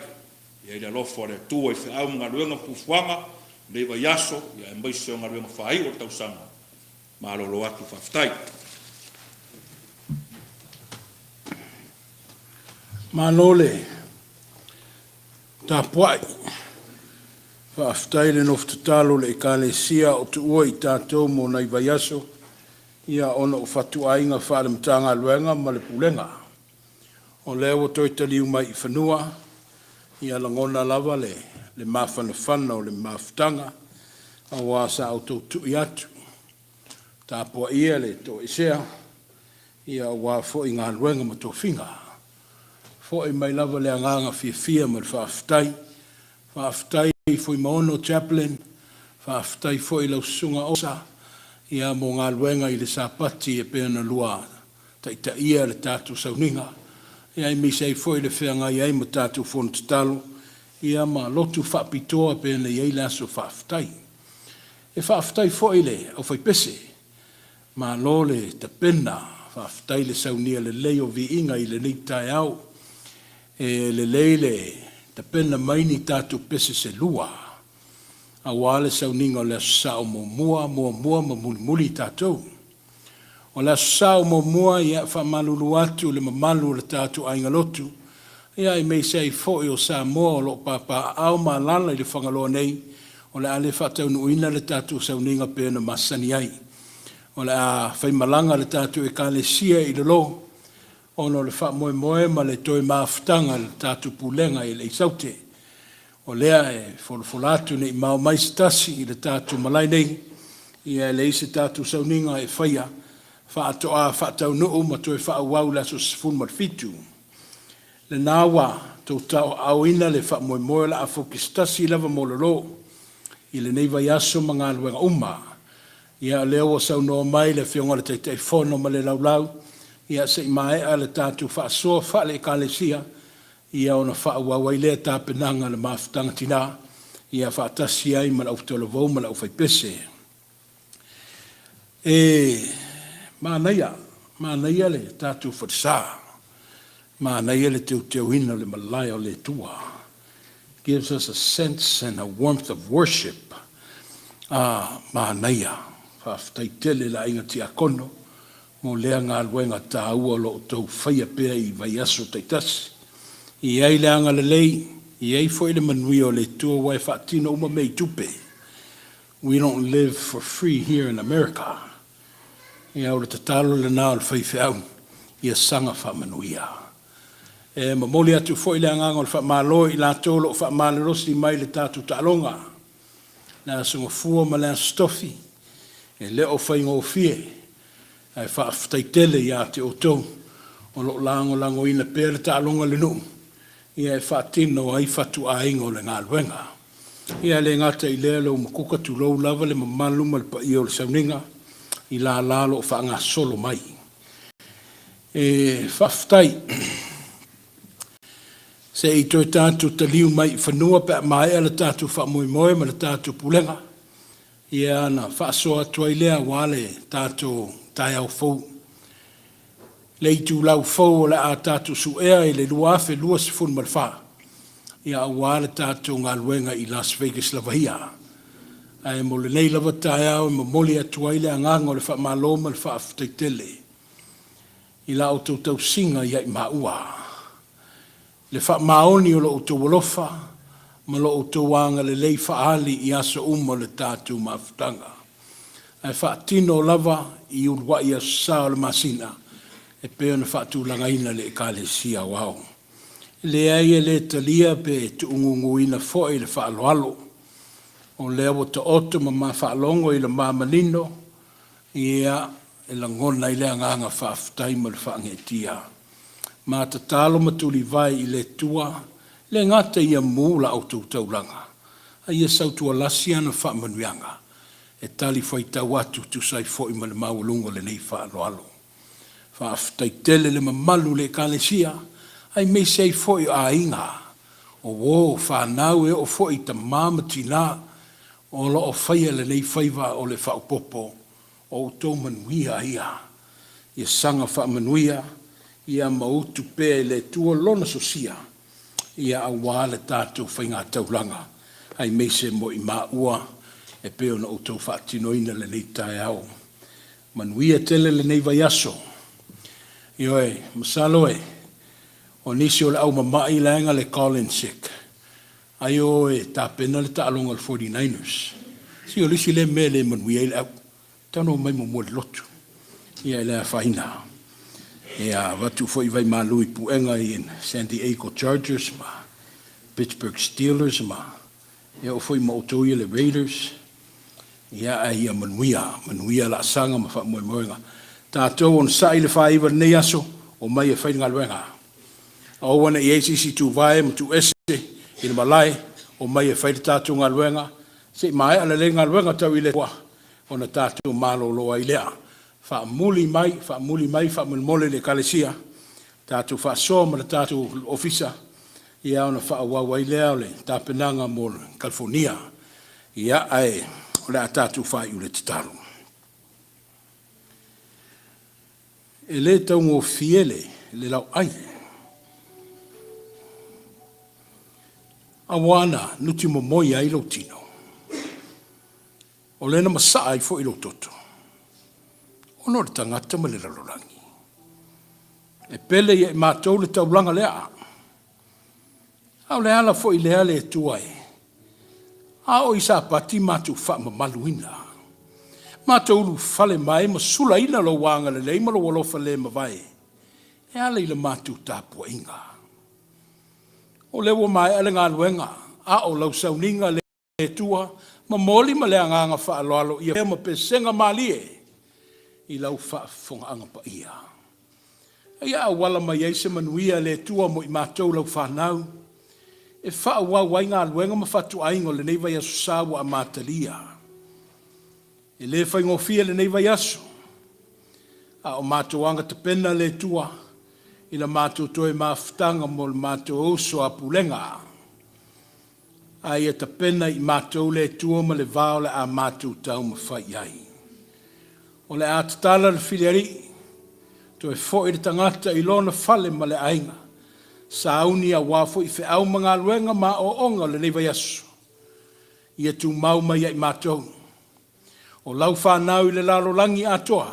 Ia i le alofa o le Atua i feau ma galuega ma fuafuaga o lenei vaiaso, ia aemaise o galuega faaiu o le tausaga. Malolo atu faafetai. Malo le tapuai, faafetai le nofo tatalo i le Ekalesia o tuua i tatou mo nai vaiaso, ia ona o fatuaiga faale-Matagaluega ma le Pulega. O lea ua toe taliu mai i fanua, ia lagona lava le mafanafana o le mafutaga, aua sa outou tui atu, tapuaia le toesea, ia aua foi galuega ma tofiga. Fo'i mai lava le agaga fiafia ma le faafetai. Faafetai Fuimaono Chaplin, faafetai foi i lau Susuga Osa, ia mo galuega i le Sapati e pei ona lua taitaia le tatou sauniga, ia aemaise ai foi le feagai ai ma tatou fono tatalo, ia ma lotu faapitoa e pei ona i ai le aso faafetai. E faafetai foi i le aufaipese, malo le tapena, faafetai le saunia lelei o viiga i lenei taeao. E lelei le tapena mai ni tatou pese se lua, aua le sauniga o le Aso Sa o muamua, muamua ma mulimuli tatou. O le Aso Sa o muamua, ia, e faamalulu atu i le mamalu o le tatou aiga lotu, ia aemaise ai foi o Samoa o lo o papaaao ma alaala i le Fagaloa nei, o le a le faataunuuina le tatou sauniga pei ona masani ai. O le a faimalaga le tatou Ekalesia i lalo ona o le faamoemoe ma le toe mafutaga i le tatou pulega i Alii Saute. O lea e folafola atu ne i mao mai se tasi i le tatou malae nei, ia e leai se tatou sauniga e faia faatoa faataunuu ma toe faaauau i le aso 17. Lena ua tou tauaaoina le faamoemoe o le a focus tasi lava mo lalo i lenei vaiaso ma galuega uma. Ia o lea ua saunoa mai le Afioga i le Taitaifono ma le Laulau, ia se i maea le tatou faasoa faale-Ekalesia, ia ona faaauau ai lea tapenaga a le Mafutaga Tina, ia faatasi ai ma le Aufitalavou ma le Aufaipese. E manaia, manaia le tatou falesa, manaia le teuteuina o le malae o le Atua. Gives us a sense and a warmth of worship. Ah, manaia. Faafetai tele le aiga tiakono mo lea galuega taua o lo o outou faia pea i vaiaso taitasi. E i ai le agalelei, e i ai foi le manuia o le Atua aua e faatino uma mea i tupe. We don't live for free here in America. Ia, o le tatalo lena o le faifeau, ia saga faamanuia. E momoli atu foi le agaga o le faamalo i latou o lo o faamalolosi mai i le tatou taaloga, le Aso Gafua ma le Aso Tofi, e le o faigofie, ae faafetai tele ia te outou. O lo o lagolagoina pea le taaloga a le nuu e faatino ai fatuaiga o le galuega. Ia e le gata i lea le Makuka, tulou lava le mamalu ma le paia o le sauniga i lala o lo o faagasolo mai. E faafetai. Se i toe tatou taliu mai i fanua pe a maea le tatou faamoemoe ma le tatou pulega, ia ona faasoa atu ai lea aua le tatou taeao fou. Le itulau fou o le a tatou suea i le 2024, ia aua le tatou galuega i Las Vegas lava ia. Ae mo lenei lava taeao e momoli atu ai le agaga o le faamalo ma le faafetai tele i la outou tausiga ia i maua, le faamaoni o lo outou alofa ma lo outou agalelei faaali i aso uma o le tatou mafutaga, ae faatino lava i uluai aso sa o le masina e pei ona faatulagaina e le Ekalesia Aoao. E leai, e le talia pe tuuguguina foi le faaaloalo, o lea ua taoto ma ma faalogo i le ma manino, ia, e lagona ai le agaga faafetai ma le faageetia. Ma tatalo ma tulivae i le Atua, le gata ia mu la outou taulaga, a ia sautualasi ana faamanuiaga e talifuaitau atu tusa ai foi ma le maualuga o lenei faaaloalo. Faafetai tele le mamalu i le Ekalesia, aemaise ai foi o aiga, o uo, o fanau, e oo foi i tama ma tina o lo o faia lenei faiva o le faaopoopo o outou manuia ia. Ia saga faamanuia ia ma utu pea e le Atua Lona sosia ia aua le tatou faigataulaga aemaise mo i maua e pei ona outou faatinoina lenei taeao. Manuia tele lenei vaiaso. Ioe, masalo e o nisi o le au mama'i laega le call in sick, ai o e tapena le taaloga a le 49ers. Si o le isi lea mea e le manuia ai le au. Tatau ona omai muamua i le lotu. Ia e le afaina. Ia avatu foi vaimalu i puega i San Diego Chargers ma Pittsburgh Steelers ma e oo foi ma outou ia le Raiders. Ia ae ia manuia, manuia laasaga ma faamoemoega. Tatou onosai le faaiva i lenei aso, omai e fai le galuega. Aua ne i i ai se isi tuvae ma tuuese i le malae, omai e fai le tatou galuega, se i maea lelei galuega tau i le Atua, ona tatou malolo ai lea. Faamuli mai, faamuli mai faamolemole i le Ekalesia, tatou faasoa ma le tatou ofisa, ia ona faaauau ai lea o le tapenaga mo le Kalifonia. Ia, ae o le a tatou faaiu i le tatalo. E le taugofie le, le lauai. Aua na nutimomoi ai lou tino, o lea na masaa ai foi lou toto, ona o le tagata ma le lalolagi. E pele ia i matou le taulaga lea. A o le ala foi lea le Atua e a oo i Sapati matou faamamaluina, matou ulufale mai ma sulaina lou agalelei ma lou alofa le mavae e ala i le matou tapuaiga. O lea ua maea le galuega, a o lau sauniga le Atua, momoli ma le agaga faaaloalo ia ma pesega malie i lau faafofogaaga paia. Ia auala mai ai se manuia le Atua mo i matou lau fanau, e faaauau ai galuega ma fatuaiga o lenei vaiaso sa ua amatalia. E le faigofie lenei vaiaso, a o matou agatapena le Atua i la matou toe mafutaga mo le matou uso a pulega. A ia tapena i matou le Atua ma le va o le a matou taumafai i ai. O le a tatala le filialii, toe foi le tagata i lona fale ma le aiga, sauni aua foi feau ma galuega ma aoaoga o lenei vaiaso. Ia tumau mai ia i matou, o lau fanau i le lalolagi atoa,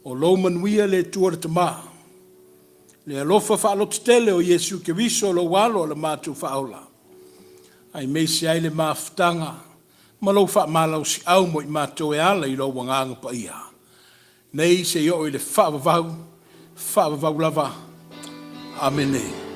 o lou manuia le Atua le Tama, le alofa faalototele o Iesu Keriso lou Alo o le matou Faaola, aemaise ai le mafutaga ma lou faamalosiau mo i matou e ala i lou Agaga Paia, nei seia oo i le faavavau, faavavau lava. Amene.